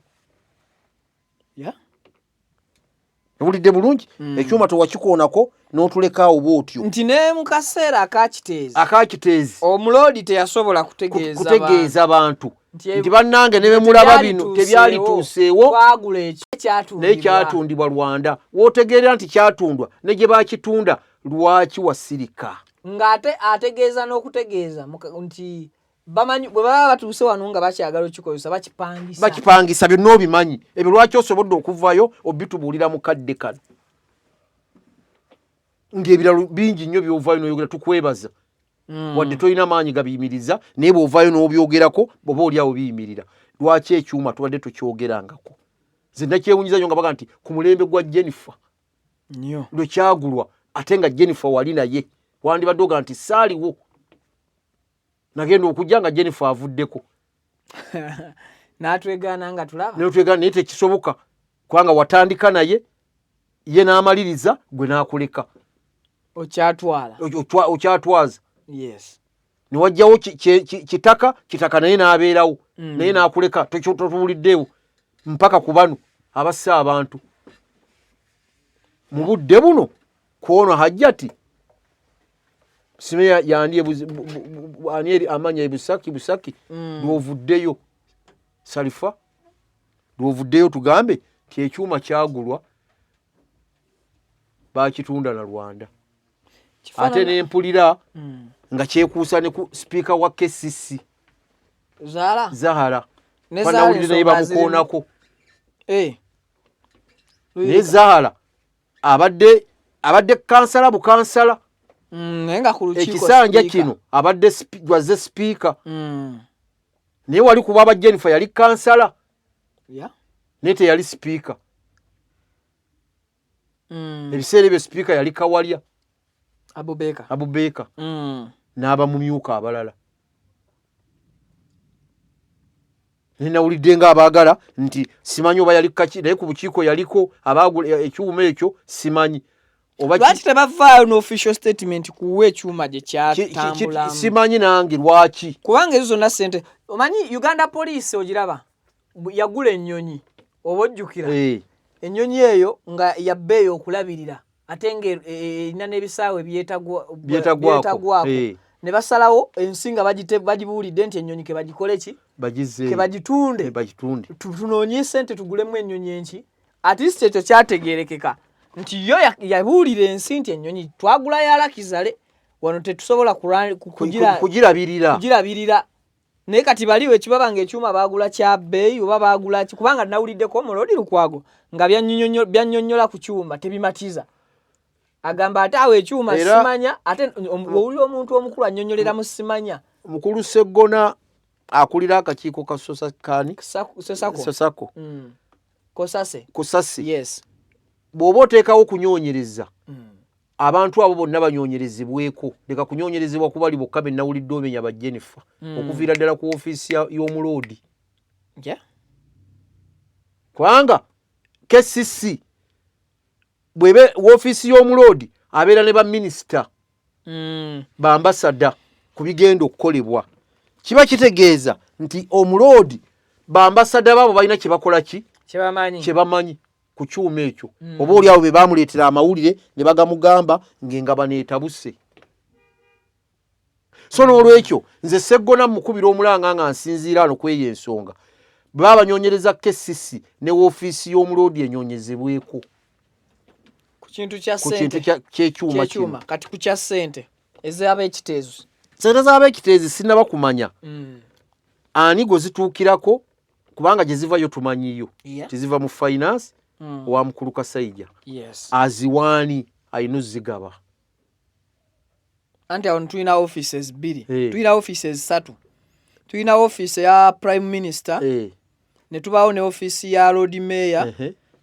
Owulidde bulungi? Ekyuma tewakikoonako n'otulekaawo bw'otyo. Nti ne mu kaseera akakiteezi, akakiteezi, omuloodi teyasobola kutegeeza kutegeeza bantu nti bannange ne bemulaba bino tebyalituuseewo, twagula ekyo. Naye kyatundibwa Rwanda. Wootegeerera nti kyatundwa ne gye bakitunda, lwaki wasirika? Ng'ate ategeeza n'okutegeeza nti bamanyi bwe baba batuuse wano nga bakyagala okikozesa bakipangisa. Bakipangisa. Byonna obimanyi ebyo, lwaki osobodde okuvayo obitubuulira mu kadde kano? Ng'ebiralo bingi nnyo by'ovaayo n'oyogera, tukwebaza. Wadde tolina maanyi gabiyimiriza, naye bw'ovaayo n'obyogerako oba oli awo biyimirira. Lwaki ekyuma tubadde tukyogerangako? Nze nakyewunyiza nnyo nga baga nti ku mulembe gwa Jennifer nnyo lwe kyagulwa, ate nga Jennifer wali naye, wandibadde oga nti saaliwo, nagenda okujja nga Jennifer avuddeko. N'atwegaana nga tulaba. Netwegaana, naye tekisoboka kubanga watandika naye, ye n'amaliriza, gwe n'akuleka. Okyatwala. Okyatwaza. Yes. Newajjawo Kitaka, Kitaka naye n'abeerawo, naye n'akuleka, totuwuliddeewo mpaka ku bano abassa abantu mu budde buno. Kwono Hajjati simeya yandi ani eri amanya ebusaki busaki. Lwovuddeyo Salifa, lwovuddeyo tugambe nti ekyuma kyagulwa, bakitunda na Rwanda, ate nempulira nga kyekuusa ne ku sipiika wa KCC. Zahara. Zahara. Ne Zahara banawulire naye ensonga zirimu. Bamukoonako. Naye Zahara abadde kansala bukansala. Naye nga ku lukiiko ekisanja sipiika. Kino abadde wazze sipiika, naye wali ku bwaba Jennifer yali kansala, naye teyali sipiika. Ebiseera ebyo sipiika yali Kawalya. Abubeka. Abubeka n'abamumyuka abalala. Naye nawulidde nga abaagala nti simanyi oba yali kaki, naye ku bukiiko yaliko abaagula ekyuma ekyo, simanyi oba Lwaki tebavaayo n'official statement kuwa ekyuma gye kyatambulamu? Simanyi nange lwaki. Kubanga ezo zonna sente, omanyi Uganda Police ogiraba yagula ennyonyi, oba ojjukira? Eh. Ennyonyi eyo nga yabbeeyi okulabirira, ate nga erina n'ebisaawe Byetagwako. Byetagwako. Ne basalawo ensi nga bagibuulidde nti ennyonyi ke bagikole ki? Bagize. Ke bagitunde. Eh, bagitunde. Tunoonye sente tugulemu ennyonyi enki. At least ekyo kyategeerekeka nti yo yabuulira ensi nti ennyonyi twagula ya luxury, wano tetusobola kugirabirira. Kugirabirira. Naye kati bali wekibaba nga ekyuma baagula kya bbeeyi oba baagula ki? Kubanga nawuliddeko Omulodi Lukwago nga byannyonnyola ku kyuma tebimatiza, agamba ate awo ekyuma simanya, ate owulira omuntu omukulu annyonnyolera mu simanya. Mukulu Seggona akulira akakiiko ka Sosakani. Sosako. Sosako. Kosase. Kosase. Yes. Bw'oba oteekawo okunyonyereza, abantu abo bonna banyonyerezebweko, leka kunyonyerezebwa ku bali bokka be nawulidde omenya ba Jennifer, okuviira ddala ku ofiisi y'omuloodi. Kubanga KCC bwebe woofiisi y'omuloodi abeera ne baminisita, bambasada ku bigenda okukolebwa, kiba kitegeeza nti omuloodi bambasada baabo balina kyebakola ki? Kyebamanyi. Kyebamanyi ku kyuma ekyo. Oba oli awo be bamuleetera amawulire ne bagamugamba ng'engabano etabuse. So n'olwekyo nze Seggona mukubira omulanga nga nsinziira ano kweyo ensonga, bwe baba banyonyereza KCC, ne woofiisi y'omuloodi enyonyezebweko ku kintu kya ku kintu ssente ky'ekyuma kino. Ky'ekyuma. Kati ku kya ssente ez'ab'ekiteezi. Sente z'ab'ekiteezi sinnaba kumanya ani gwe zituukirako, kubanga gye zivayo tumanyiyo. Tiziva mu finance owa mukulu Kasaija. Aziwaani alina ozigaba? Anti awo tulina offices bbiri. Tulina offices ssatu. Tulina office eya prime minister, ne tubaawo ne office ya lord mayor,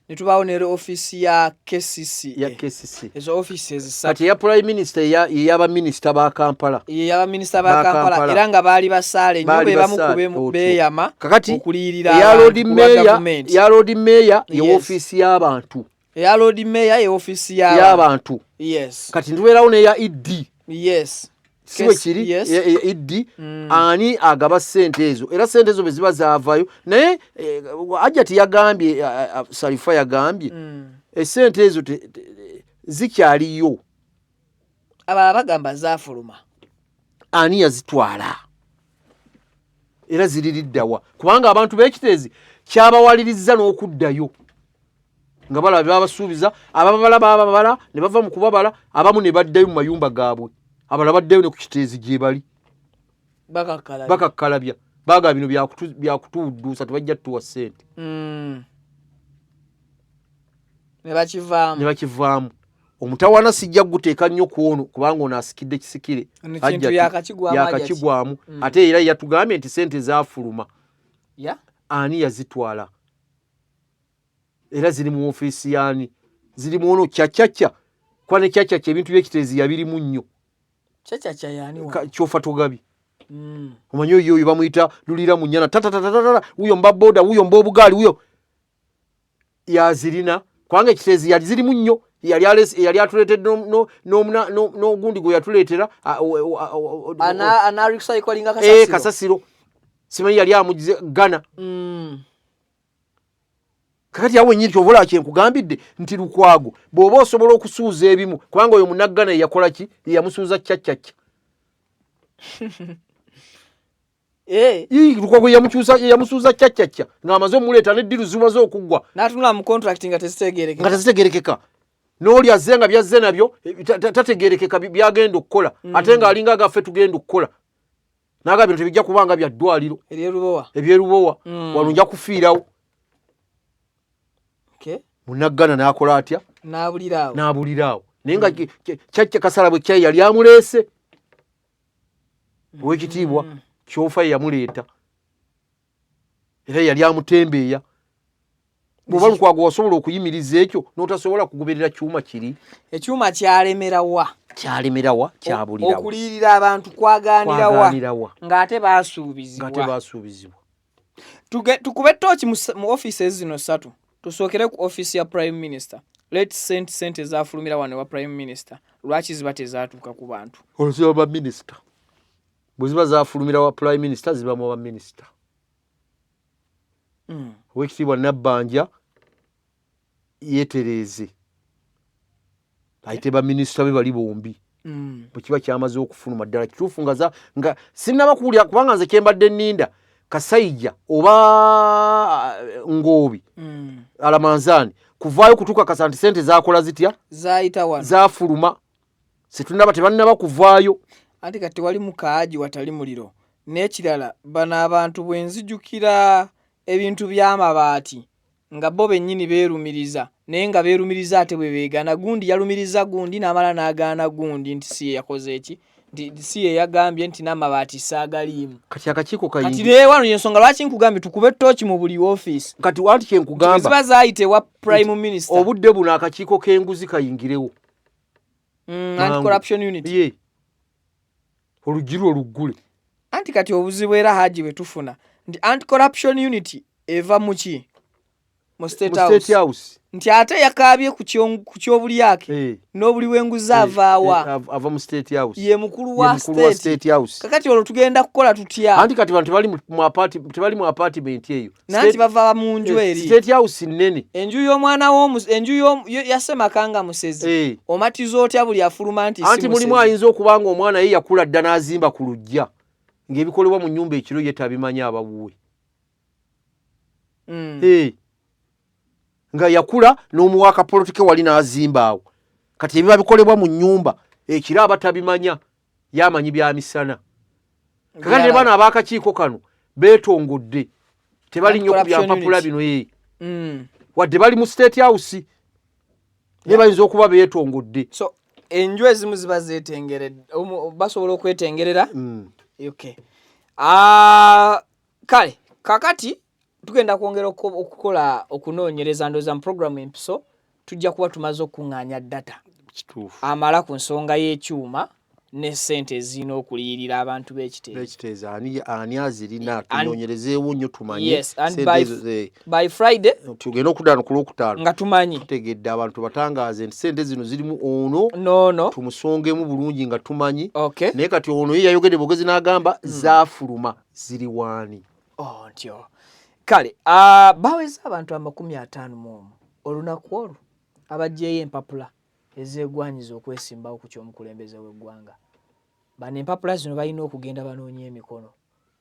ne tubaawo ne office ya KCC. Ya KCC. Ezo offices ssatu. Kati eya prime minister ey'abaminisita ba Kampala. Ye y'abaminisita ba Ba Kampala. Kampala. Era nga baali basaale nnyo, Baali be bamu ku basaale, otyo. beeyama Kakati okuliyirira eya abantu lord ku lwa mayor, gavumenti. ya lord mayor ye ofiisi y'abantu. Eya lord mayor ye ofiisi y'abantu. Y'abantu. Yes. Kati ntubeerawo n'eya ED. Yes. Si bwe kiri? Yes. ED ani agaba ssente ezo? Era ssente ezo bwe ziba zaavayo, naye Hajjati yagambye, Salifa yagambye essente ezo zikyaliyo. Abalala bagamba zaafuluma. Ani yazitwala? Era ziririddawa? Kubanga abantu b'ekiteezi kyabawalirizza n'okuddayo nga balaba bebabasuubiza, abababala bababala ne bava mu kubabala, abamu ne baddayo mu mayumba gaabwe, abalala baddayo ne ku kiteezi gye bali. Bakakkalabya. Bakakkalabya, baagala bino byakutuwudduusa, tebajja tutuwa ssente. Ne bakivaamu. Ne bakivaamu. Omutawaana sijja kuguteeka nnyo ku ono kubanga ono asikidde kisikire, yakakigwamu ate era yatugambye nti sente zaafuluma. Ani yazitwala? Era ziri mu ofiisi yaani? Ziri mu ono kyakyakya, kuba ne kyakyakya ebintu by'ekiteezi yabirimu nnyo. Kyofa togabi. Omanyi oyo oyo bamuyita lulira munyana tatatatatata, wuyo mba boda, wuyo mba obugaali, wuyo yazirina, kubanga ekiteezi yali zirimu nnyo. Yali atuleetedde n'ogundi gwe yatuleetera kasasiro, simanyi yali amugize Ghana. Kakati awo wenyini kyova olaba kyenkugambidde nti Lukwago bw'oba osobola okusuuza ebimu, kubanga oyo munaggana yeyakola ki, yeyamusuuza ccaccacca. Lukwago yeyamusuuza ccaccacca ng'amaze omuleeta neddiru zimaze okuggwa, n'atunula mu contract nga tezitegeerekeka, nga tezitegeerekeka, n'oli azze nga byazze nabyo tategeerekeka byagenda okukola, ate ng'alinga agaffe tugenda okukola naga bino tebijja kubanga bya ddwaliro ebyerubowa, wano nja kufiirawo. Munaggana n'akola atya? N'abuliraawo, naye nga kyajja kasala bwe kyayi yali amuleese owekitiibwa kyofa ye yamuleeta era yali amutembeeya. Bw'oba Lukwago wasobola okuyimiriza ekyo n'otasobola kugoberera kyuma kiri, ekyuma kyalemerawa, kyalemerawa, kyabulirawa, okuliyirira abantu kwaganirawa ng'ate basuubizibwa. Tukube tooki mu offices zino ssatu. Tusookere ku office ya Prime Minister. Let sente sente zafulumira wano ewa Prime Minister, lwaki ziba tezaatuuka ku bantu? Olwo ziba ba minisita, bwe ziba zafulumira wa Prime Minister ziba mu ba minisita. Owekitiibwa Nabbanja yeetereeze, ayite baminisita be bali bombi. Bwe kiba kyamaze okufuluma ddala kituufu nga nga sinnaba kuwulira, kubanga nze kyembadde nninda Kasaija oba Ngoobi Alamanzaani kuvaayo kutukakasa nti sente zakola zitya, zafuluma. Situnaba, tebannaba kuvaayo. Anti kati tewali mukaaji watali muliro. N'ekirala, bano abantu bwe nzijukira ebintu by'amabaati nga bo bennyini beerumiriza, naye nga beerumiriza ate bwe beegaana. Gundi yalumiriza gundi n'amala n'agaana gundi nti si ye yakoze eki, nti si ye yagambye nti n'amabaati saagaliimu. Kati akakiiko kati wano yensonga lwaki nkugambye tukube ttooki mu buli ofiisi. Kati wanti kyenkugamba ziba zaayita ewa Prime Minister, obudde buno akakiiko k'enguzi kayingirewo. Anti-corruption unit. Ye oluggi lwo oluggule. Anti kati obuzibu era Haji bwe tufuna nti anti-corruption unit eva mu ki? Mu State House. House. Nti ate yakaabye ku kyobulyake n'obuli w'enguzi avaawa? Ava mu State House. Ye mukulu wa State House. Kakati olwo tugenda kukola tutya? Anti kati bantu tebali mu apartment eyo. Nanti bava mu nju eri. State House nnene. Enju y'omwana w'omu enju ya Ssemakanga Musezi. Omatiza otya buli afuluma nti si Anti mulimu ayinza okuba nga omwana ye yakula dda n'azimba ku luggya ng'ebikolebwa mu nnyumba ekiro ye tabimanyi abawuwe. Nga yakula n'omuwa akapolotike wali n'azimba awo, kati ebiba bikolebwa mu nnyumba ekiro aba tabimanya, yamanyi bya misana. Kakati ne bano ab'akakiiko kano beetongodde, tebali nnyo ku byampapula bino ye wadde bali mu State House, naye bayinza okuba beetongodde. So enju ezimu ziba zeetengeredde, basobola okwetengerera. Okay. Kale kakati tugenda kwongera okukola okunoonyereza. Ndowooza mu programu empiso tujja kuba tumaze okukuŋŋaanya data amala ku nsonga y'ekyuma ne ssente ezirina okuliyirira abantu b'ekiteezi. Ani azirina, tunoonyerezeewo nnyo tumanye. By Friday tugenda okuddaano ku Lwokutaano nga tumanyi, tutegedde abantu batangaaze nti sente zino zirimu ono noono, tumusongemu bulungi nga tumanyi. Naye kati ono ye yayogedde bwogezi n'agamba zaafuluma, ziri waani? Oh, ntyo kale baweza abantu 51 olunaku olwo abaggyeyo empapula ezeegwanyiza okwesimbawo ku ky'omukulembeze w'eggwanga. Bano empapula zino balina okugenda banoonya emikono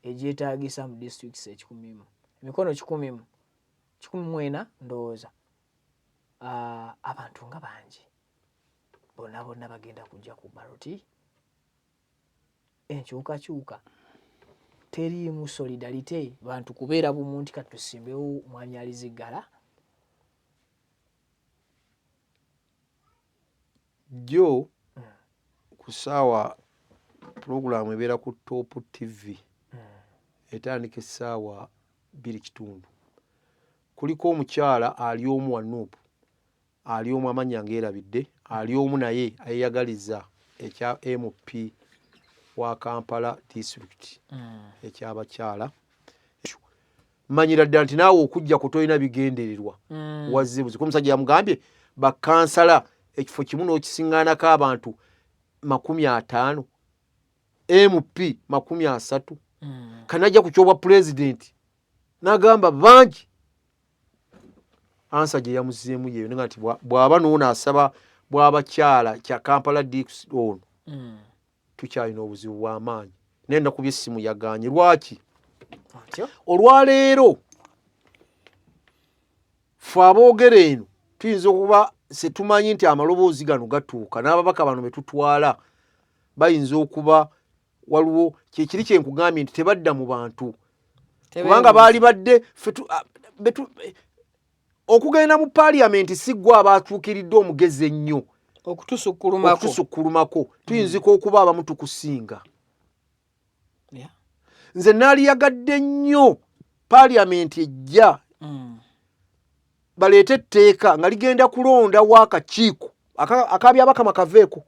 egyetaagisa mu disitulikiti 100, emikono 114 ndowooza. Abantu nga bangi bonna bonna bagenda kujja ku ballot. Enkyukakyuka teriimu solidarity, bantu kubeera bumu nti kati tusimbewo mwami Aliziggala. Jjo ku ssaawa pulogulaamu ebeera ku Top TV etandika essaawa 2:15, kuliko omukyala ali omu wa NUP, ali omu amannya ngeerabidde, ali omu naye ayeyagaliza ekya MP wa Kampala district ekyabakyala. Manyira ddala nti naawe okujja ku tolina bigendererwa wazze buzi. Omusajja yamugambye bakansala ekifo kimu n'okisiŋŋaanako abantu 50, MP 30, kanajja ku kyobwa pulezidenti n'agamba bangi. Answer gye yamuzeemu yeyo nga nti bw'aba noono asaba bw'abakyala kya Kampala dix ono, tukyalina obuzibu bw'amaanyi, naye nakubye essimu yaganye. Lwaki? Olwaleero fe aboogera eno tuyinza okuba setumanyi nti amaloboozi gano gatuuka n'ababaka bano betutwala, bayinza okuba waliwo kyekiri kyenkugambye nti tebadda mu bantu, kubanga baali badde okugenda mu paaliyamenti si ggwe abaatuukiridde omugezi ennyo okutusukkulumako. Tuyinzika okuba abamu tukusinga. Nze naaliyagadde nnyo paaliyamenti ejja baleete etteeka nga ligenda kulondawo akakiiko akabyabakama kaveeko,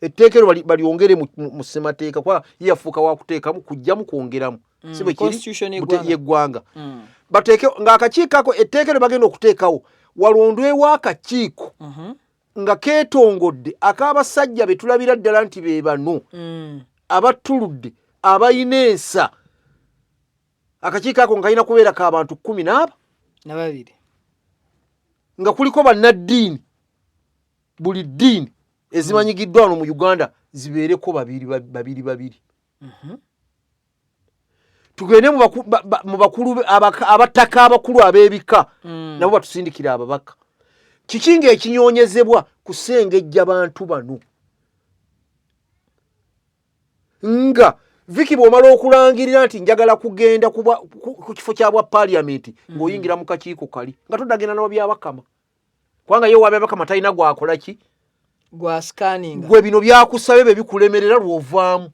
etteeka eryo balyongere mu ssemateeka, kuba ye yafuuka wakuteekamu kujjamu kwongeramu, si bwe kiri yeggwanga, bateeke ng'akakiiko ako etteeka eryo bagenda okuteekawo walondwewo akakiiko nga keetongodde ak'abasajja be tulabira ddala nti be bano abattuludde abalina ensa. Akakiiko ako nga kalina kubeera ka bantu 12 Nababiri. Nga kuliko bannaddiini, buli ddiini ezimanyigiddwa wano mu Uganda zibeereko babiri babiri babiri. Tugende mu bakulu abataka abakulu ab'ebika, nabo batusindikira ababaka. Kiki ng'ekinyonyezebwa kusengejja bantu bano nga Viki bw'omala okulangirira nti njagala kugenda ku kifo kya bwa paaliyamenti, ng'oyingira mu kakiiko kali nga todagenda nababyabakama, kubanga ye wabyabakama talina gwakola ki. Gwa scanning. Gwe bino byakusabe bye bikulemerera lw'ovaamu.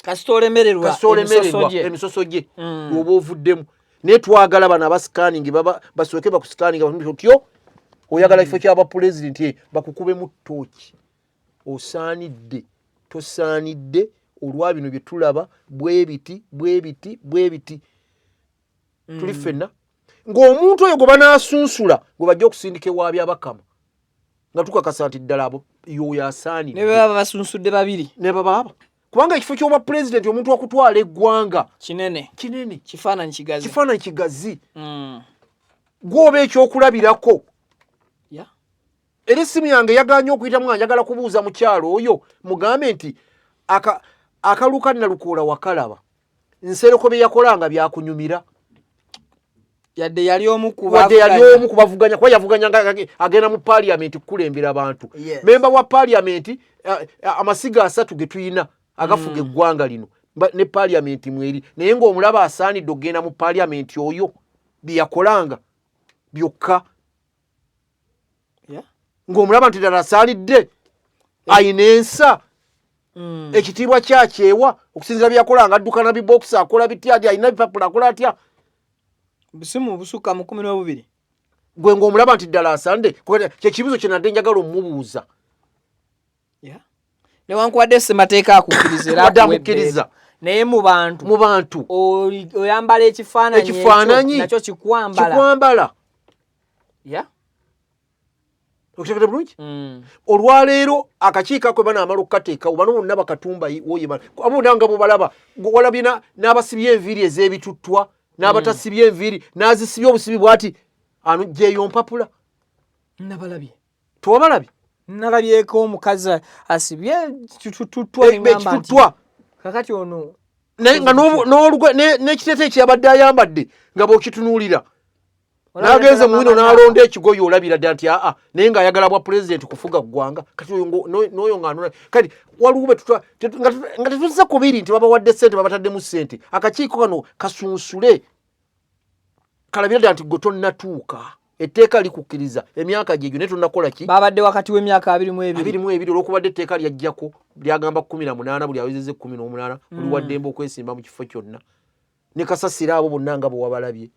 Kasita olemererwa. Kasita olemererwa emisoso gye lwoba ovuddemu. Naye twagala bano aba scanning baba basooke bakuscanninga otyo oyagala kifo kyaba pulezidenti, bakukubemu ttooki, osaanidde tosaanidde, olwa bino bye tulaba bwe biti bwe biti bwe biti. Tuli ffenna ng'omuntu oyo gwe banaasunsula gwe bajja okusindika ewa Byabakama nga tukakasa nti ddala abo yoyo asaanidde. Ne bwe baba basunsudde babiri. Ne babaaba, kubanga ekifo ky'obwa pulezidenti, omuntu akutwala eggwanga, kinene. Kinene. Kifaananyi kigazi. Kifaananyi kigazi. Gwoba ekyokulabirako. Era essimu yange yaganye okuyitamu nga njagala kubuuza mukyalo oyo, mugambe nti akaluka Nalukoola wakalaba, Nsereko bye yakolanga byakunyumira? Yadde yali omu ku wadde yali omu ku bavuganya, kuba yavuganya nga agenda mu paaliyamenti kukulembera abantu, memba wa paaliyamenti, amasiga 3 ge tuyina agafuga eggwanga lino ne paaliyamenti mweri, naye ng'omulaba asaanidde okugenda mu paaliyamenti oyo bye yakolanga byokka, ng'omulaba nti ddala asaanidde, ayina ensa, ekitiibwa kyakyewa okusinziira byeyakolanga, adduka na bibokisi, akola bitya, alina bipapula, akola atya. Busimu busukka mu 12. Gwe ng'omulaba nti ddala asande, kyekibuzo kye nadde njagala omubuuza. Newankubadde ssemateeka akukkiriza era Wadde akuwa amukkiriza. ebbeetu, naye mu bantu mu bantu oyambala ekifaananyi ekyo, Ekifaananyi. nakyo kikwambala. Kikwambala. Okitegedde bulungi? Olwaleero akakiiko ako banaamala okukateekawo, bano bonna bakatumba woye abo bonna nga bwebalaba walabye n'abasibye enviiri ez'ebituttwa n'abatasibye enviiri n'azisibye obusibi bw'ati ano gyeyo mpapula. Nabalabye. Tewabalabye? Nalabyeko omukazi asibye kitututwa, neŋŋamba nti, ekituttwa. Kakati ono naye nga n'ekiteeteeyi kyeyabadde ayambadde nga bw'okitunuulira n'agenze mu wino n'alonda ekigoye, olabira ddala nti aa, naye ng'ayagala bwa pulezidenti kufuga ggwanga. Kati oyo n'oyo ng'anona, kati waliwo be nga tetuzze ku biri nti babawadde ssente, babataddemu ssente. Akakiiko kano kasunsule kalabira ddala nti gwe tonnatuuka. Etteeka likukkiriza emyaka gyegyo, naye tonakola ki? Babadde wakati w'emyaka 22. 22, olwokubadde etteeka lyajjako lyagamba 18. Buli awezezza 18 oli waddembe okwesimba mu kifo kyonna. Ne kasasira abo bonna nga bwe wabalabye.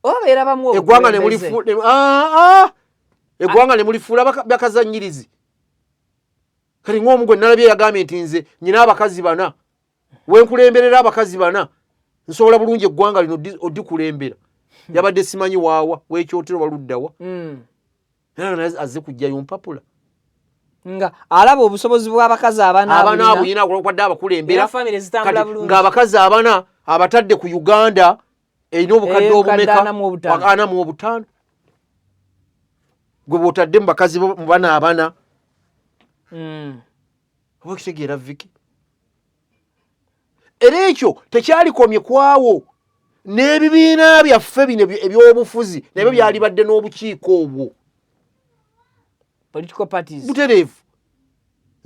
Oba beera bamu. Eggwanga ne eggwanga ne mulifuula bakazannyirizi. Kati ng'omu gwe nalabye yagambye nti nze nyina abakazi bana, wenkulemberera abakazi bana, nsobola bulungi eggwanga lino odikulembera. Yabadde simanyi waawa wekyotero baluddawa, era azze kujjayo mpapula. Nga alaba obusobozi bw'abakazi abana. Abana abuyina olwokwadde abakulembera. Era family zitambula bulungi. Ng'abakazi abana abatadde ku Uganda erina obukadde obukadde obumeka? 45. 45. Gwe bwotadde mu bakazi mu bana abana, oba okitegeera, Viki? Era ekyo tekyalikomye kwawo, n'ebibiina byaffe bino ebyobufuzi nabyo byalibadde n'obukiiko obwo. Political parties. Butereevu,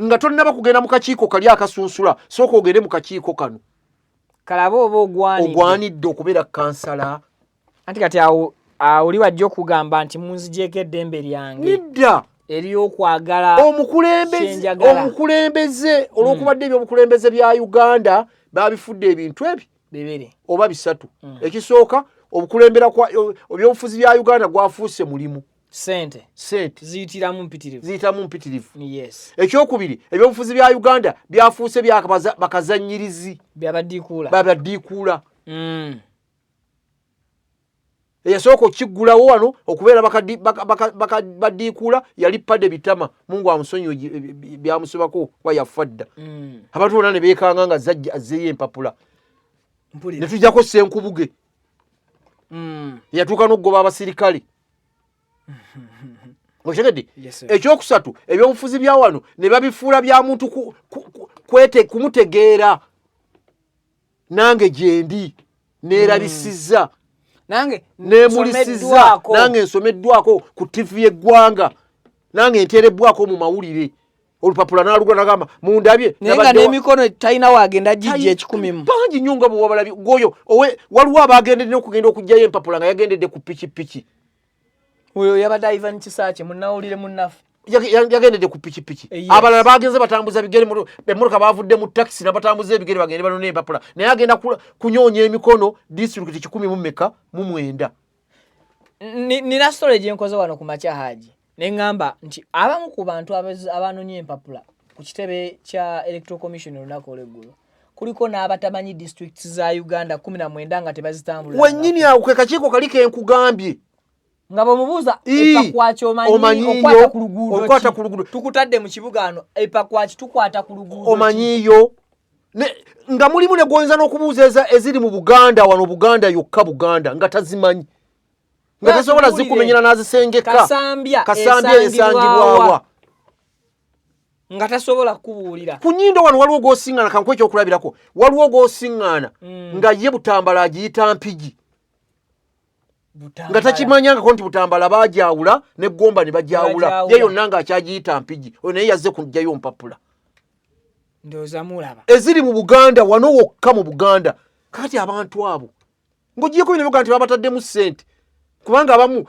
nga tonnaba kugenda mu kakiiko kali akasunsula, sooka ogende mu kakiiko kano. Kalabe oba ogwanidde. Ogwanidde okubeera kansala. Anti kati awo awo oli wajja okugamba nti munzigyeko eddembe lyange Nedda. eryokwagala omukulembeze kyenjagala. Omukulembeze, olwokubadde ebyobukulembeze bya Uganda babifudde ebintu ebi bibiri oba bisatu. Ekisooka, obukulembera kwa ebyobufuzi bya Uganda gwafuuse mulimu. Sente. Sente. Ziyitiramu mpitirivu. Ziyitamu mpitirivu. Ekyokubiri, ebyobufuzi bya Uganda byafuuse bakazanyirizi. Byabadiikuula. Babadiikuula. Eyasooka okukiggulawo wano okubeera badiikuula yali Paddy Bitama, Mungu amusonyiwe byamusobako kuba yafa dda. Abantu bonna ne beekanga nga zajja azzeeyo empapula. Mpulira. Ne tujjako Ssenkubuge, eyatuuka n'okugoba abasirikale, okitegedde? Yes, sir. Ekyokusatu, ebyobufuzi bya wano ne babifuula bya muntu kumutegeera. Nange gyendi neerabisizza, Nange nemulisizza, nsomeddwako. Nange nsomeddwako ku TV y'eggwanga, nange nteerebbwako mu mawulire. Olupapula n'alugula nagamba mundabye. Naye nga n'emikono talina waagenda gijja 100 mu. Bangi nnyo nga bwewabalabye gwoyo owe. Waliwo abagendedde n'okugenda okugjayo empapula nga yagendedde ku pikipiki. Oyo yabadde Ivan Kisaakye, munnawulire munnaffe. Yagendedde ku pikipiki. Abalala bagenze batambuza bigere, emmotoka bavudde mu takisi nabatambuza ebigere bagende banone empapula, naye agenda kunyoonya emikono disitulikiti kikumi mu meka mu mwenda. Nina story gyenkoze wano ku makya, Haji, ne ŋŋamba nti abamu ku bantu abanonye empapula ku kitebe kya Electoral Commission olunaku olweggulo kuliko n'abatamanyi districts za Uganda 19 nga tebazitambula. Wennyini awo ke kakiiko kali kenkugambye. Nga bwemubuuza Ii, epakwaki omanyi, omanyiyo, okwata ku luguudo okwata ki? Ku luguudo. Tukutadde mu kibuga ano, epakwaki tukwata ku luguudo ki? Omanyiyo nga mulimu ne gwoyinza n'okubuuza eziri mu Buganda wano, Buganda yokka, Buganda, nga tazimanyi, nga tasobola Tubuulire. zikumenyera n'azisengeka. Kasambya Kasambya esangibwawa? esangibwawa? Nga tasobola kukubuulira. Ku nyindo wano waliwo gwosiŋŋaana, kankuwa ekyokulabirako, waliwo gwosiŋŋaana nga ye Butambala agiyita Mpigi, nga takimanyangako nti Butambala bajawula neggomba ne bajawula. Bajawula. Ye yonna ng'akyagiyita Mpigi. Oyo naye yazze kujjayo mpapula Ndowooza mulaba. eziri mu Buganda wano wokka mu Buganda. Kakati abantu abo ng'ogyeko bino biga nti babataddemu ssente, kubanga abamu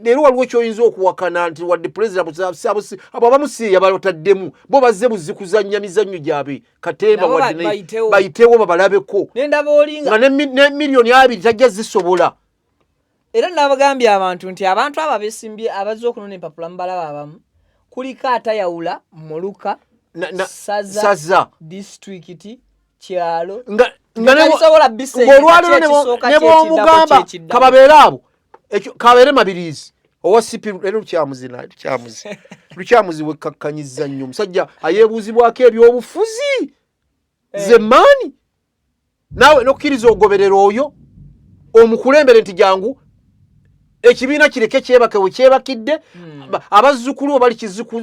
leero waliwo kyoyinza okuwakana nti wadde pulezida, abo abamu si yabataddemu, bo bazze buzzi kuzannya mizannyo gyabwe katemba. Nabo Wadde bayitewo. Bayitewo babalabeko. Nendaba olinga nga ne 2 miliyoni tajja zisobola. Era nabagambye abantu nti abantu abo abesimbye abazze okunona empapula mubalaba, abamu kuliko atayawula muluka, saza, saza, disitulikiti, kyalo, nga nga tabisobola bisengeka, ng'olwaleero kyekisooka, ne bw'omugamba kyekiddako, kyekiddako. Kababeere abo, ekyo kabeere Mabirizi owa CP leero Lukyamuzi Lukyamuzi, Lukyamuzi wekkakkanyizza nnyo, omusajja ayeebuuzibwako ebyobufuzi zemaani, naawe nokkiriza ogoberera oyo omukulembere nti jangu ekibiina kireke kyebake we kyebakidde. Abazzukulu bo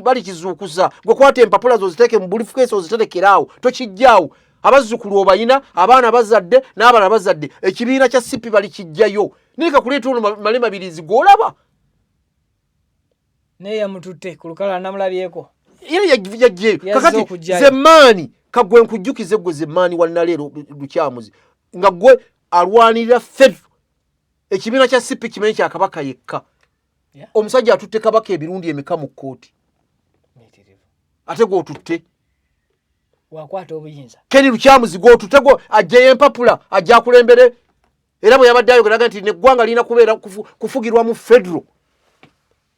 balikizuukusa. Gwe kwata empapula zo oziteeke mu briefcase, oziterekeraawo, tokijjaawo. Abazzukulu obayina, abaana bazadde n'abalala bazadde, ekibiina kya CP balikijjayo. Naye kakuleeta ono Male Mabirizi gw'olaba. Naye yamututte ku lukalala, namulabyeko. Era yajjeyo. Yazze Kakati okujjayo. Zemaani kagwe nkujjukize, gwe zemaani wa naleero Lukyamuzi, nga gwe alwanirira ffe. Ekibiina kya CP kimanyi kya Kabaka yekka. Omusajja atutte Kabaka emirundi emeka mu kkooti? Ate gwotutte wakwata obuyinza. Ken Lukyamuzi gwotutte, gwo ajjeyo empapula ajja akulembere. Era bwe yabadde ayogeraga nti neggwanga lirina kubeera kufugirwa mu federal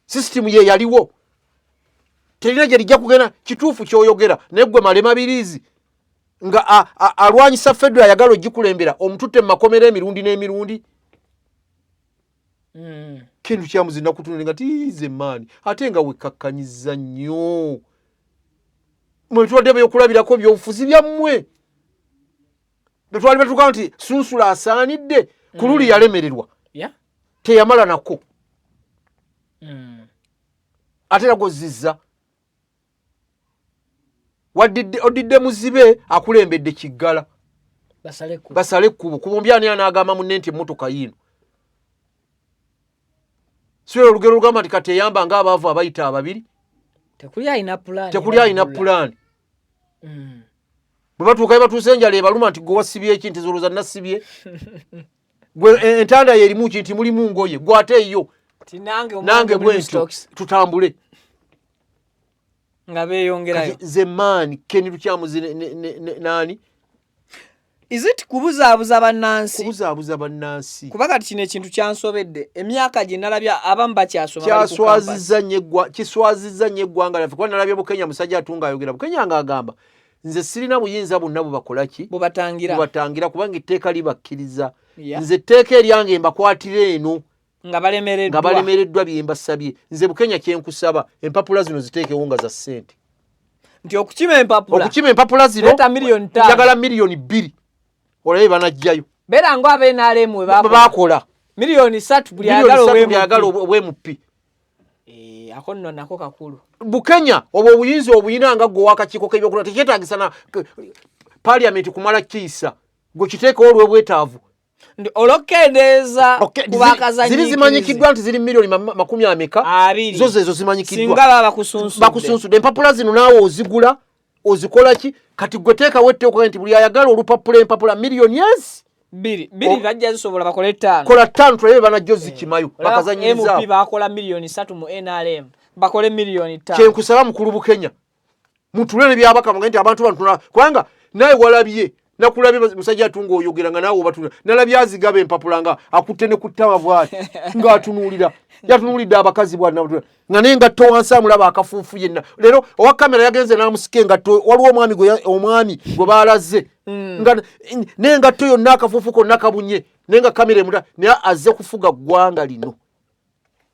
system, ye yaliwo terina gye lijja kugenda. Kituufu kyoyogera, naye gwe Male Mabirizi nga alwanyisa federal, ayagala ogikulembera, omututte mu makomera emirundi n'emirundi. Ken Lukyamuzi nakutunule nga tiize maani, ate nga wekakkanyiza nnyo. Mwe tubadde byokulabirako byobufuzi byammwe, betwali batugaa nti sunsula asaanidde ku luli. Yalemererwa, teyamala nako. Ate era gozizza odidde muzibe akulembedde kiggala. Basale ekkubo ku bombi, ani anaagamba munne nti emmotoka yiino? Siwera olugero olugamba nti kati eyamba ng'abaavu abayita ababiri. Tekuli alina pulaani. Tekuli alina pulaani. Bwe batuuka batuuse, enjala ebaluma nti gwe wasibye eki? Nti zolooza nasibye gwe entanda ye erimu ki? Nti mulimu ngoye. Gwe ate eyo? Nange bwentyo, tutambule. Nga beeyongerayo. Ze maani Ken Lukyamuzi nani? Is it kubuzaabuza bannansi? Kubuzaabuza bannansi. Kuba kati kino ekintu kyansobedde, emyaka gye nalabye abamu bakyasoma. Kyaswaziza nnyo, kiswaziza nnyo eggwanga lyaffe, kuba nalabye Bukenya musajja atunga ayogera, Bukenya ng'agamba nze sirina buyinza bwonna bubakola ki? Bubatangira. Bubatangira, kubanga etteeka libakkiriza. Nze etteeka eryange mbakwatira eno. Nga balemereddwa. Nga balemereddwa. Byembasabye nze Bukenya, kyenkusaba, empapula zino ziteekewo nga za ssente. Nti okukima empapula. Okukima empapula zino njagala 2 miliyoni, olabe banajjayo. Beera ngo aba NRM we bakola. 3 miliyoni buli ayagala. Obw'MP. Eh, ako nno nako kakulu. Bukenya obwo obuyinza obuyina nga gwe wakakiiko k'ebyokulonda, tekyetagisa na parliament kumala kiyisa, gwe kiteekewo olw'obwetaavu. Olwokukendeeza. Ziri zimanyikiddwa nti ziri miliyoni makumi ameka, zo zezo zimanyikiddwa. Bakusunsudde empapula zino, naawe ozigula ozikola ki? Kati gwe teekawo etteeka nti buli ayagala olupapula, empapula miliyoni ezi. Bbiri bbiri bajja zisobola, bakole ttaano. Kola ttaano tulabe banajjo zikimayo. Eh, bakazanyiriza. Bakola 3 miliyoni mu NRM, bakole 5 miliyoni. Kyenkusaba mukulu Bukenya, mutule ne byabaka muge nti abantu bano, kubanga naye walabye, nakulabye musajja atunga oyogera nga naawe obatuna. Nalabye azigaba empapula nga akutte ne ku ttama bwati ng'atunuulira, yatunuulidde abakazi bwati nga naye engatto wansi amulaba akafuufu yenna. Leero owa kamera yagenze n'amusika engatto, waliwo omwami gwe omwami gwe baalaze nga naye engatto yonna akafuufu konna kabunye, naye nga kamera emuta, naye azze kufuga ggwanga lino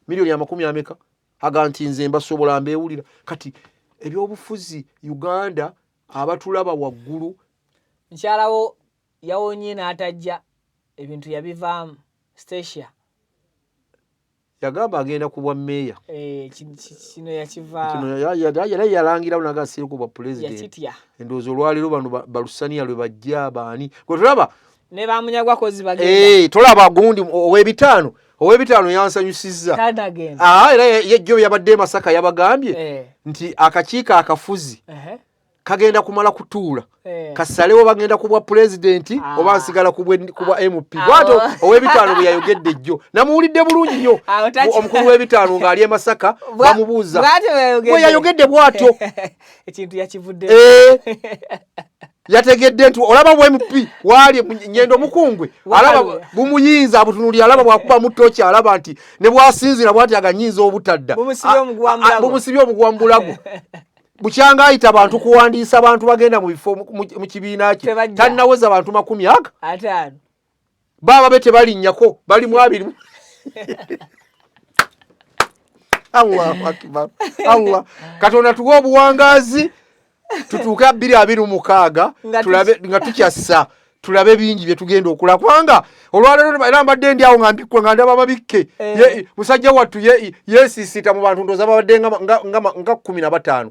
miliyoni amakumi ameka, aga nti nze mbasobola mbeewulira. Kati ebyobufuzi Uganda abatulaba waggulu. Mukyalawo yawonye n'atajja, ebintu yabivaamu, Stacia. Yagamba agenda ku bwa meeya. Eh, kino yakiva. Era yalangirawo naga siri ku bwa pulezidenti. Yakitya. Endowooza olwaleero bano balusaniya lwe bajja baani gwe tolaba. Ne bamunyagwa kozi bagenda. Eh, tolaba gundi ow'ebitaano, ow'ebitaano yansanyusizza. Tanagenda. Ah, era yejjo yabadde e Masaka yabagambye nti akakiiko akafuzi kagenda kumala kutuula kasalewo bagenda ku bwa pulezidenti oba nsigala ku bwa MP. Bwatyo ow'ebitaano bwe yayogedde ejjo, namuwulidde bulungi nnyo. Omukulu w'ebitaano ng'ali e Masaka bamubuuza bwe yayogedde bw'atyo. Ekintu yakivudde. Eh. Yategedde nti olaba bwa MP waali nyendo mukungwe, alaba bumuyinza abutunuli, alaba bwakuba mutoki, alaba nti ne bwasinzira bwati aganyinza obutadda. Bumusiby'omuguwa omuguwa mu bulago. Bukyanga ayita abantu kuwandiisa abantu bagenda mu bifo mu kibiina kye, tannaweza bantu makumi aga baaba be tebalinnyako, bali mu abiri. Allahu akbar, Allah Katonda tuwe obuwangaazi tutuuke 2026 tulabe nga tukyassa, tulabe bingi bye tugenda okula, kubanga olwaleero era mbadde ndi awo nga mbikkwe nga ndaba mabikke eh. Musajja wattu yeesiisita mu bantu, ndooza babadde nga 15.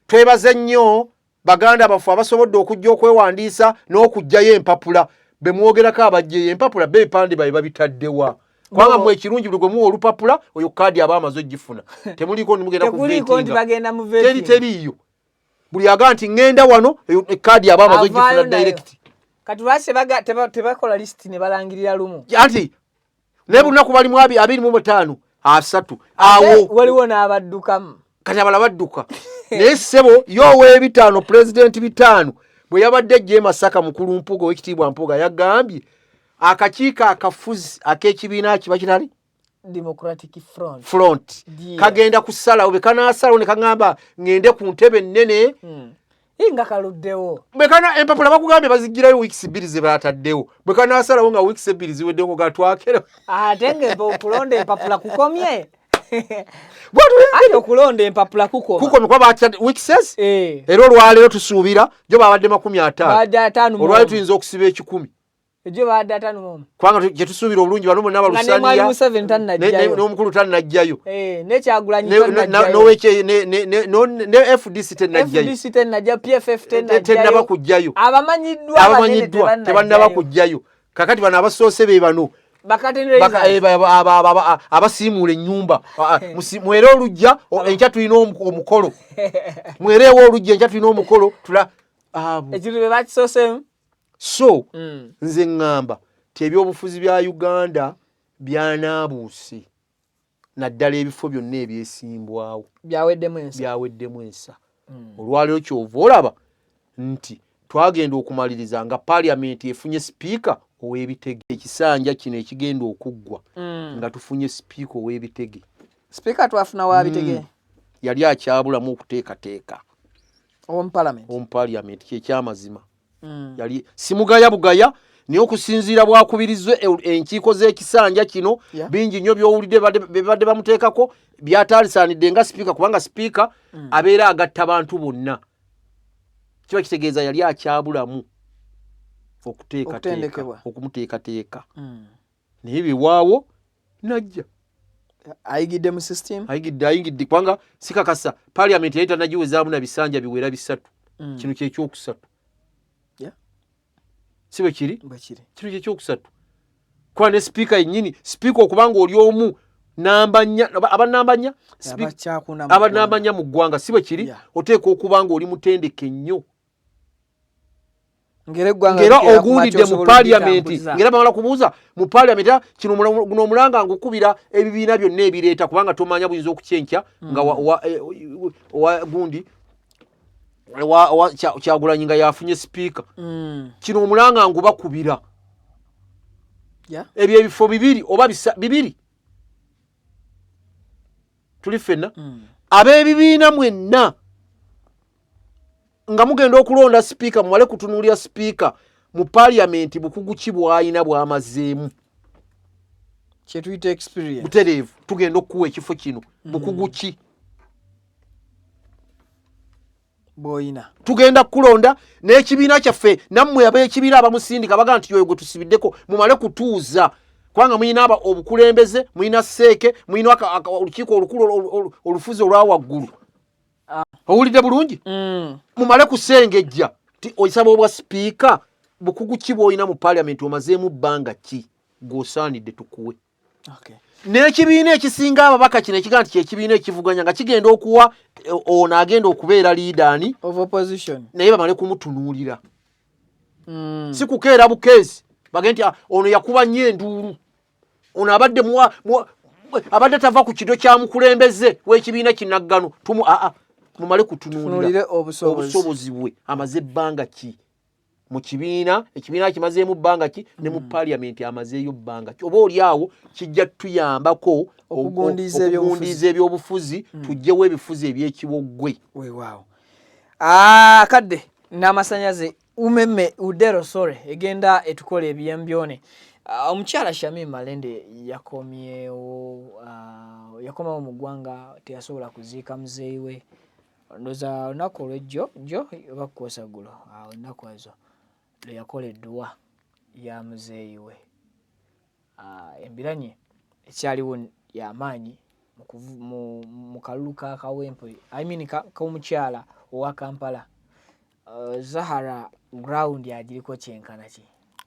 Twebaze nnyo baganda baffe abasobodde okujja okwewandiisa n'okugjayo empapula. Be mwogerako abajjeyo empapula, be ebipande babe babitaddewa? Kubanga mwe ekirungi buli gwe muwa olupapula oyo kaadi aba amaze ogifuna, temuliiko nimugenda. Teri, teriiyo. Buli aga nti ŋŋenda wano, ekaadi aba amaze ogifuna direct. Kati lwaki tebakola lisiti ne balangirira lumu? Anti Naye buli lunaku balimu 25, 30 awo. Waliwo n'abaddukamu. Kati abala badduka. Naye ssebo ye ow'ebitaano, pulezidenti bitaano bwe yabadde ejja e Masaka, mukulu Mpuuga, ow'ekitiibwa Mpuuga, yagambye akakiiko akafuzi ak'ekibiina kiba kitali Democratic Front, Front. Kagenda kusalawo bwe kanaasalawo ne kaŋŋamba ŋŋende ku ntebe ennene. Nga kaluddewo. Bwe kana empapula bakugambye bazigirayo weeks 2 ze baataddewo, bwe kanaasalawo nga weeks 2 ziweddewo nga twakera. Ate nga okulonda empapula kukomye. Ate okulonda empapula kukoma. Kukomye kuba baatadde weeks. Era olwaleero tusuubira gyo babadde 50. Badde 50 mu Olwaleero omu. tuyinza okusiba 100. Ejo badde 51. Kubanga gye tusuubira obulungi bano bonna Nga ne balusaniya. Mwalimu Museveni tannajjayo. N'omukulu tannajjayo. Ne Kyagulanyi tannajjayo. Ne FDC tennajjayo. FDC tennajja, PFF tennajjayo. Tennaba kujjayo. Abamanyiddwa abanene Abamanyiddwa tebannaba kujjayo. Kakati bano abasoose be bano. Abasiimuula ennyumba. Mwere olujja, enkya tulina omukolo. Mwereewo olujja, enkya tulina omukolo. Tula abo. Ekintu bye bakisooseemu. So, nze ŋŋamba ti ebyobufuzi bya Uganda byanaabuuse, naddala ebifo byonna ebyesimbwawo. Byaweddemu ensa. Byaweddemu ensa. Olwaleero kyova olaba nti twagenda okumaliriza nga paliamenti efunye sipiika ow'ebitege. Ekisanja kino ekigenda okuggwa nga tufunye sipiika ow'ebitege. Sipiika twafuna wa bitege. Yali akyabulamu okuteekateeka. Ow'omu palamenti. Ow'omu palamenti, kyekyamazima. Yali simugaya bugaya, naye okusinziira bwakubirizza enkiiko z'ekisanja kino, bingi nnyo by'owulidde bye badde bamuteekako byataalisaanidde nga sipiika, kubanga sipiika abeera agatta bantu bonna. Kiba kitegeeza yali akyabulamu okuteekateeka, okumuteekateeka. Naye biwaawo najja. Ayigidde mu system? Ayigidde, kubanga sikakasa parliament yali tannagiwezaamu na bisanja biwera 3. Kino kyekyokusatu. Si bwe kiri? Kino kyekyokusatu. Kuba ne sipiika yennyini, sipiika okubanga oli omu namba nnya, aba namba nnya, aba namba nnya mu ggwanga, si bwe kiri? Oteekwa okuba nga oli mutendeke nnyo. Ng'era ogundidde mu paliamenti, ng'era bamala kubuuza mu paliamenti kino guno omulanga ngukubira ebibiina byonna ebireeta, kubanga tomanya buyinza okukyenkya nga wa gundi Kyagulanyi nga yafunye sipiika. Kino omulanga ngubakubira ebyo ebifo 2 oba 2 tuli ffenna. Ab'ebibiina mwenna nga mugenda okulonda sipiika, mumale kutunuulira sipiika mu paliamenti bukugu ki bw'alina bw'amazeemu. Kyetuyita experience. Butereevu tugenda okukuwa ekifo kino, bukugu ki bw'olina. Tugenda kukulonda n'ekibiina kyaffe, nammwe ab'ekibiina abamusindika baga nti yoyo gwe tusibiddeko, mumale kutuuza, kubanga mulina obukulembeze, mulina seeke, mulina olukiiko olukulu olufuzi olwa waggulu. Owulidde bulungi? Mumale kusengejja ti osaba obwa sipiika, bukugu ki bw'olina mu paliamenti, omazeemu bbanga ki gw'osaanidde tukuwe. N'ekibiina ekisinga ababaka kino ekigaa nti kyekibiina ekivuganya nga kigenda okuwa ono agenda okubeera liidaani of opposition, naye bamale kumutunuulira. Si kukeera bukeezi bagende nti ono yakuba nnyo enduulu, ono abadde abadde tava ku kido kya mukulembeze w'ekibiina kinaggano, tumu aa mumale kutunuulira obusobozi bwe, amaze ebbanga ki mu kibiina, ekibiina kimazeemu bbanga ki, ne mu paliamenti amazeeyo bbanga ki. Oba oli awo kijja tuyambako okugundiiza ebyobufuzi, tuggyewo ebifuzi ebyekiwoggwe. Weewaawo. Akadde n'amasanyaze umeme udero sore egenda etukola ebyembyone. Omukyala Shamim Malende yakomyewo, yakomawo mu ggwanga, teyasobola kuziika muzeeyi we. Ndowooza olunaku olw'ejjo jjo oba kukosa ggulo, awo ennaku ezo lwe yakola edduwa ya muzeeyi we. Embiranye ekyaliwo y'amaanyi mu kalulu ka Kawempe, I mean k'omukyala owa Kampala. Zahara ground agiriko kyenkana ki,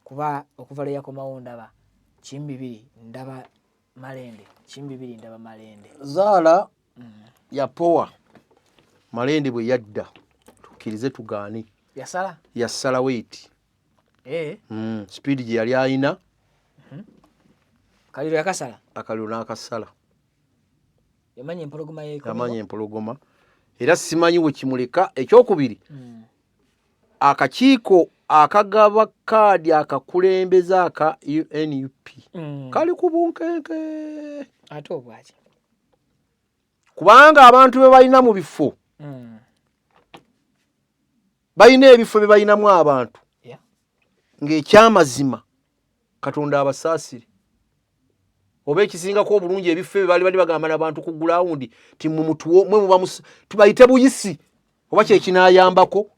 kuba okuva lwe yakomawo ndaba 12 ndaba Malende, 12 ndaba Malende. Zahara yapowa Malende bwe yadda, tukkirize tugaane. Yasala? Yasala weight. Speed gye yali alina. Akaliro yakasala. Akaliro n'akasala. Yamanya empologoma yeekomyewo. Yamanya empologoma era simanyi we kimuleka. Ekyokubiri, akakiiko akagaba kaadi akakulembeza aka NUP kali ku bunkenke. Ate obwaki? Kubanga abantu be balina mu bifo, balina ebifo bye balinamu abantu ng'ekyamazima Katonda abasaasire, oba ekisingako obulungi ebifo ebyo baali bali bagamba nabantu ku gulawundi ti mumutuwo mwe muba tubayite buyisi oba kyekinayambako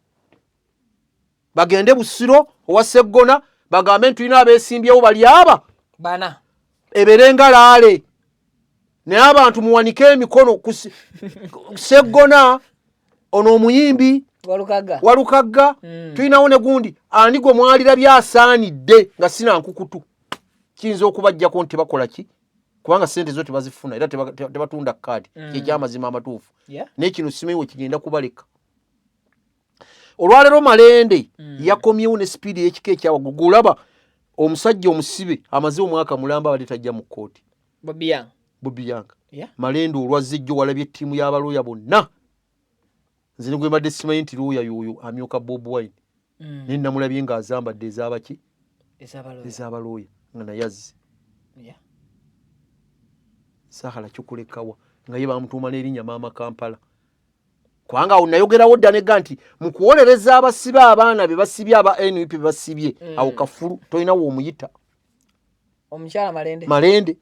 bagende Busiro owa Seggona bagambe nti tulina abeesimbyewo bali aba bana ebeere nga laale, naye abantu muwanike emikono ku Seggona ono omuyimbi Walukagga, Walukagga. Tulinawo ne gundi ani gwe mwalirabye asaanidde nga sina nkukutu kiyinza okubajjako nti bakola ki, kubanga sente zo tebazifuna era tebatunda kaadi. Kyekyamazima amatuufu. Naye kino simanyi we kigenda kubaleka. Olwaleero Malende yakomyewo ne sipiidi ey'ekika ekyawaggulu. Gulaba omusajja omusibe amaze omwaka mulamba abadde tajja mu kkooti. Bobi Young. Bobi Young. Malende olwazze ejjo walabye ttiimu y'abalooya bonna. Nze ne gwe mbadde simanyi nti looya y'oyo amyuka Bob Wine, naye namulabye ng'azambadde ez'abaki, ez'abalooya, nga naye azze. Sahara kikulekawa nga ye bamutuuma n'erinnya Maama Kampala, kubanga awo nayogerawo dda nega nti mu kuwolereza abasibe abaana be basibye aba NUP be basibye, awo kafulu tolina woomuyita. Omukyala Malende. Malende.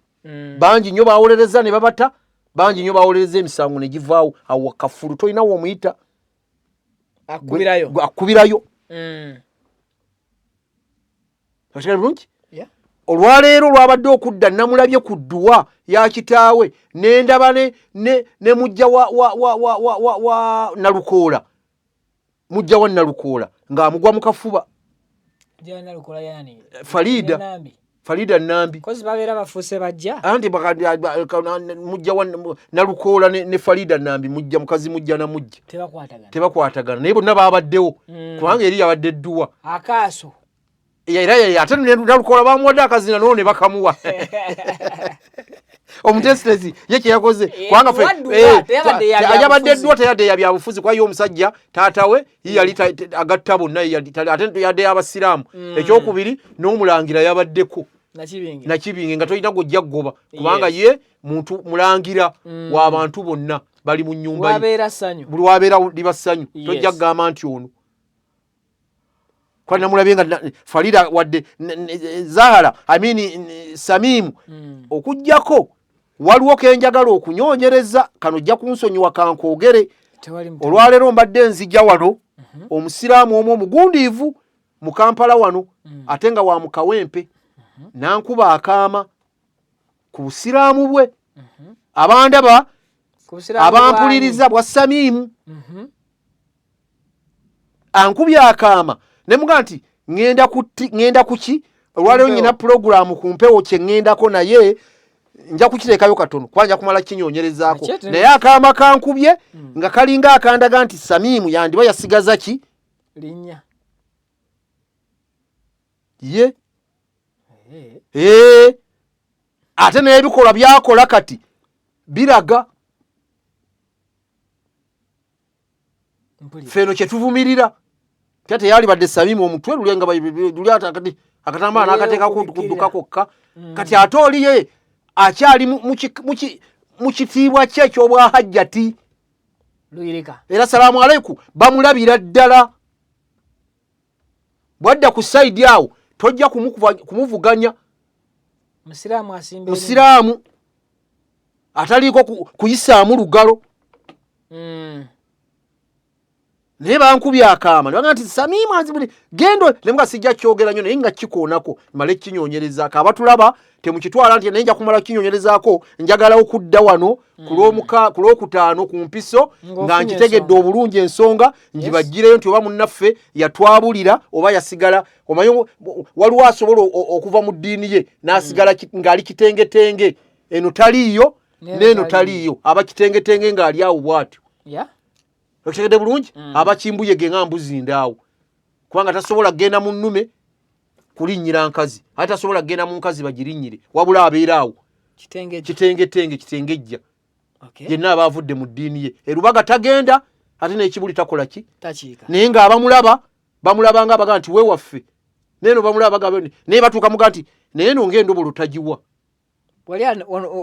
Bangi nnyo bawolereza ne babata, bangi nnyo bawolereza emisango ne givaawo. Awo kafulu tolina woomuyita. Akubirayo. Akubirayo. Okitegedde bulungi? Olwaleero lwabadde okudda namulabye ku dduwa ya kitaawe nendaba ne mujja wa Nalukoola, mujja wa Nalukoola ng'amugwa mu kafuba. Mujja wa Nalukoola yani? Farida. Nambi. Farida Nambi. Kozi babeera bafuuse bajja. Anti mujja wa Nalukoola ne Farida Nambi, mujja mukazi mujja na mujja. Tebakwatagana. Tebakwatagana, naye bonna baabaddewo. Kubanga eri yabadde dduwa. Akaaso. Era ate Nalukoola bamuwadde akazina noo ne bakamuwa. Omutesitesi ye kye yakoze, kubanga ffe, yabadde dduwa, teyadde ya byabufuzi, kuba ye omusajja taata we ye yali agatta bonna, ye yali ate yadde y'abasiraamu. Ekyokubiri n'omulangira yabaddeko. Nakibinge. Nakibinge nga tolina gw'ojja kugoba, kubanga ye muntu mulangira w'abantu bonna bali mu nnyumba ye. Wabeera ssanyu. Buli wabeera liba ssanyu. Tojja kugamba nti ono. Kwa namulabye nga Farida wadde Zahara, I mean, Samimu. Okuggyako waliwo ke njagala okunyonyereza kano, ojja kunsonyiwa kankwogere. Olwaleero mbadde nzija wano, omusiraamu omu omugundiivu mu Kampala wano, ate nga wa mu Kawempe, nankuba akaama ku busiraamu bwe. Abandaba, abampuliriza, bwa Samiimu. Ankubye akaama ne muga nti ŋŋenda kuki olwaleero nyina pulogulaamu ku mpewo kye ŋŋendako, naye nja kukiteekayo katono kuba nja kumala kinyonyerezaako. Naye akaama kankubye nga kalinga akandaga nti Samiimu yandiba yasigaza ki linnya ye. Ate n'ebikolwa byakola kati biraga ffe kyetuvumirira tya teyalibadde Samimu omutwe luli nga luli akatambala n'akateekako kudduka kwokka. Kati ate oli ye akyali mu kitiibwa kye eky'obwahajjati. Luyirika. Era salaamu aleiku bamulabira ddala bwadda ku sayidi awo tojja kumuvuganya. Musiraamu asimba. Musiraamu ataliiko kuyisaamu lugalo. Naye bankubye akaama ne bagamba nti Samiimu azibuli gendo nemuga sijja kyogera nnyo, naye nga kikoonako male kinyonyerezaako. Abatulaba temukitwala nti, naye nja kumala kinyonyerezaako. Njagala okudda wano ku lwokutaano ku mpiso nga nkitegedde obulungi ensonga ngibaggireyo nti oba munnaffe yatwabulira oba yasigala. Omanyi waliwo asobola okuva mu ddiini ye n'asigala ng'ali kitengetenge, eno taliiyo n'eno taliiyo, aba kitengetenge ng'ali awo bw'atyo. Okitegedde bulungi? Abakimbuyege nga mbuzi ndaawo, kubanga tasobola kugenda mu nnume. Kulinnyira nkazi, ate tasobola kugenda mu nkazi bagirinnyire, wabula abeera awo kitengetenge, kitengejja. Yenna aba avudde mu ddiini ye. Erubaga tagenda, ate n'ekibuli takola ki, naye ng'abamulaba bamulaba nga abaga nti wewaffe, naye no bamulaba baga, naye batuuka muga nti naye no ng'endobolo tagiwa.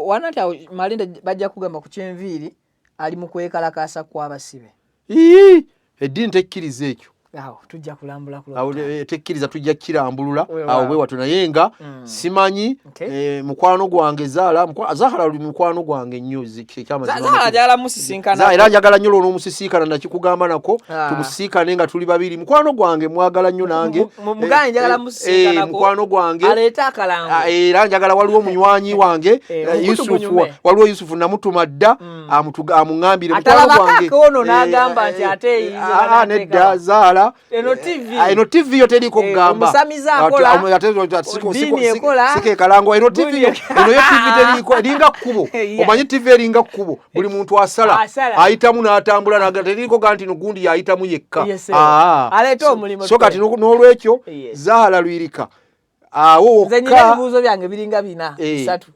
Wana nti awo Malende bajja kugamba ku kyenviiri ali mu kwekalakaasa kw'abasibe. Eddiini tekkiriza ekyo. Awo tujja kulambula. Eh, tekkiriza, tujja kirambulula awo bwe watyo, naye nga simanyi. Mukwano gwange Zaala, Zahara luli mukwano gwange nnyo. Era njagala nnyo lwonoomusisinkana, nakikugamba nako. Tumusiikane nga tuli babiri. Mukwano gwange mwagala nnyo nange. Mukwano gwange era njagala, waliwo munywanyi wange Yusufu, waliwo Yusufu namutuma dda amuŋŋambire mukwano gwange. Nedda Zaala, eno TV yo teriko kugamba sikekalango. Eno TV, eno yo TV teriko, eringa kkubo. Omanyi TV eringa kkubo, buli muntu asala ayitamu n'atambula, naga teriko ga nti nogundi yayitamu yekka. So kati n'olwekyo Zaala Lwirika awo wokka. Ebibuuzo byange biringa bina, bisatu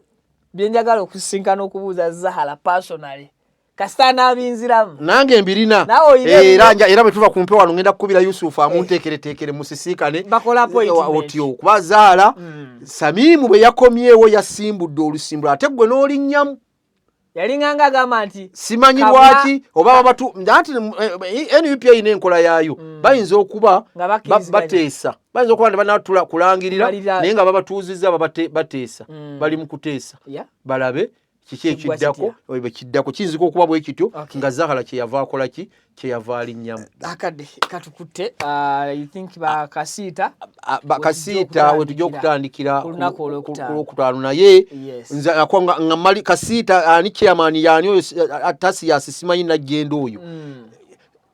byenjagala okusisinkana okubuuza Zahala personally, kasita anaabinziramu. Nange mbirina, era era bwe tuva ku mpe wano ngenda kukubira Yusufu amunteekereteekere musisinkane otyo, kuba Zaala Samiimu bwe yakomyewo yasimbudde olusimbula, ate gwe n'olinnyamu. Yalinganga agamba nti simanyi lwaki oba babatu anti NUP erina enkola yaayo. Bayinza okuba bateesa, bayinza okuba tebanatula kulangirira, naye nga babatuuzizza bateesa, bali mu kuteesa balabe kiki ekiddako. Ekiddako kiyinzika okuba bwe kityo nga Zahala kyeyava akola ki, kyeyava alinnyamu. Akadde katukutte, I think bakasiita. Bakasiita wetujja okutandikira ku lwokutaano, naye nze nga mali kasiita ani chairman yani oyo Tasiyasi simanyi najjenda oyo.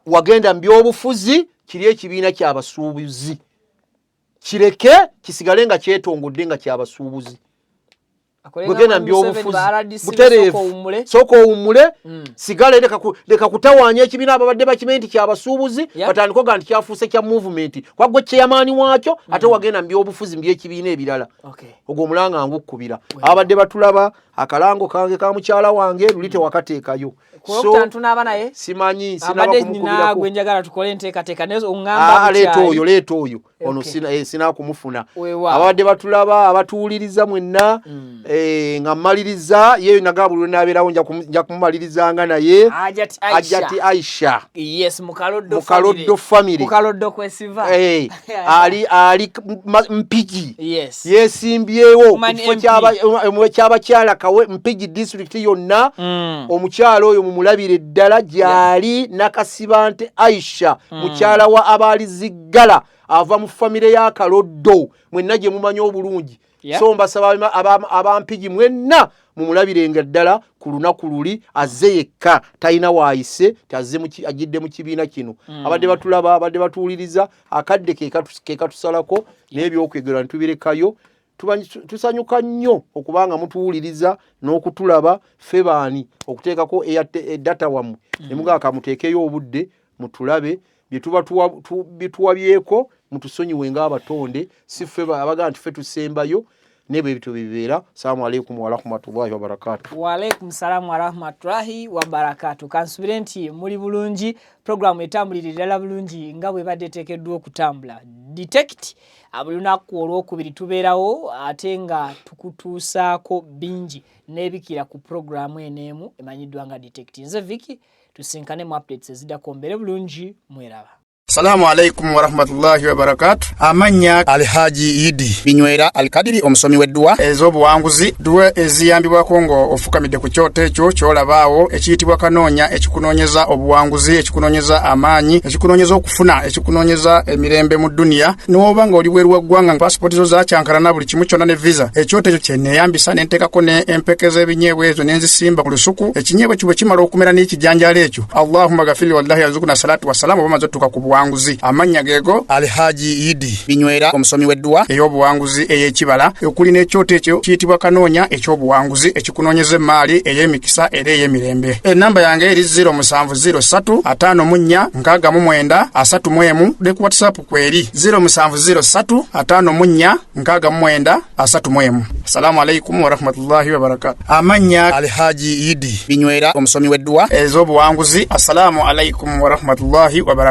Wagenda mu byobufuzi, kiri ekibiina kyabasuubuzi kireke kisigale nga kyetongodde nga kyabasuubuzi. Gwegenda mubyobufuzi butereevu, sooka owummule, sigala leka kutawaanya ekibiina. Ababadde bakimanyi nti kyabasuubuzi batandika oga nti kyafuuse kya movement, kwagwe chairman waakyo, ate wagenda mu byobufuzi mu byekibiina ebirala. Ogwo omulanga ngukkubira. Ababadde batulaba, akalango kange ka mukyala wange luli tewakateekayo. So naye simanyi. Sinaba njagala tukole enteekateeka. Leeta oyo, leeta oyo ono. Sinakumufuna. Ababadde batulaba, abatuwuliriza mwenna, nga mmaliriza yeyo naga buli lwenabeerawo nja kumumalirizanga naye Ajati Aisha Mukaloddo family ali ali Mpigi yesimbyewo kifo ky'abakyala kawe Mpigi district yonna. Omukyala oyo mumulabire ddala gyali Nakasibante Aisha, mukyala wa Abaaliziggala, ava mu famire ya Kaloddo mwenna gye mumanyi obulungi. So mbasaba abampigi mwenna mumulabirenga ddala ku lunaku luli. Azze yekka, talina waayise, ajjidde mu kibiina kino. Abadde batulaba, abadde batuwuliriza, akadde ke katusalako n'ebyokwegera ntubirekayo. Tusanyuka nnyo okubanga mutuwuliriza n'okutulaba. Ffe baani okuteekako data wammwe ne mugamba kamuteekeyo obudde mutulabe? Byetuba bituwabyeko mutusonyiwe ng'abatonde, si ffe abagaa nti ffe tusembayo, naye bwe bityo bibeera. Salaamu aleikum warahmatullahi wabarakatu. Waalaikum salaamu warahmatullahi wabarakatu. Kansubire nti muli bulungi, programu etambulira ddala bulungi nga bwebadde eteekeddwa okutambula. Detect buli lunaku olwokubiri tubeerawo ate nga tukutuusaako bingi n'ebikira ku programu eno emu emanyiddwa nga Detect. Nze Viki, tusinkane mu updates eziddako. Mbeere bulungi, mweraba. Salamu alaikum warahmatullahi wabarakatu. Amannya Alhaji Idi Binywera Alkadiri, omusomi w'edduwa ez'obuwanguzi, dduwa eziyambibwako nga ofukamidde ku kyoto ekyo ky'olabaawo ekiyitibwa kanoonya, ekikunoonyeza obuwanguzi, ekikunoonyeza amaanyi, ekikunoonyeza okufuna, ekikunoonyeza emirembe mu dduniya. N'oba nga oli bweru wa ggwanga, pasipooti zo zakyankalana, buli kimu kyonna ne visa, ekyoto ekyo kyeneeyambisa ne nteekako ne empeke z'ebinyeebwa ezo ne nzisimba ku lusuku. Ekinyeebwa ekyo bwe kimala okumera n'ekijanjaalo ekyo, Allahumma gafiri wallahi yazukuna salatu wassalamu, oba maze otuuka ku buwanguzi. ey'obuwanguzi. Amannya geego Alhaji Idi Binywera, omusomi w'edduwa ey'obuwanguzi ey'ekibala, okuli n'ekyoto ekyo kiyitibwa Kanoonya eky'obuwanguzi, ekikunoonyeza emmaali ey'emikisa era ey'emirembe. Ennamba yange eri 0703 54 69 31, ne ku WhatsApp kweri 0703 54 69 31. Assalamu alaikum warahmatullahi wabarakatu. Amannya Alhaji Idi Binywera, omusomi w'edduwa ez'obuwanguzi. Assalamu alaikum warahmatullahi wabarakatu.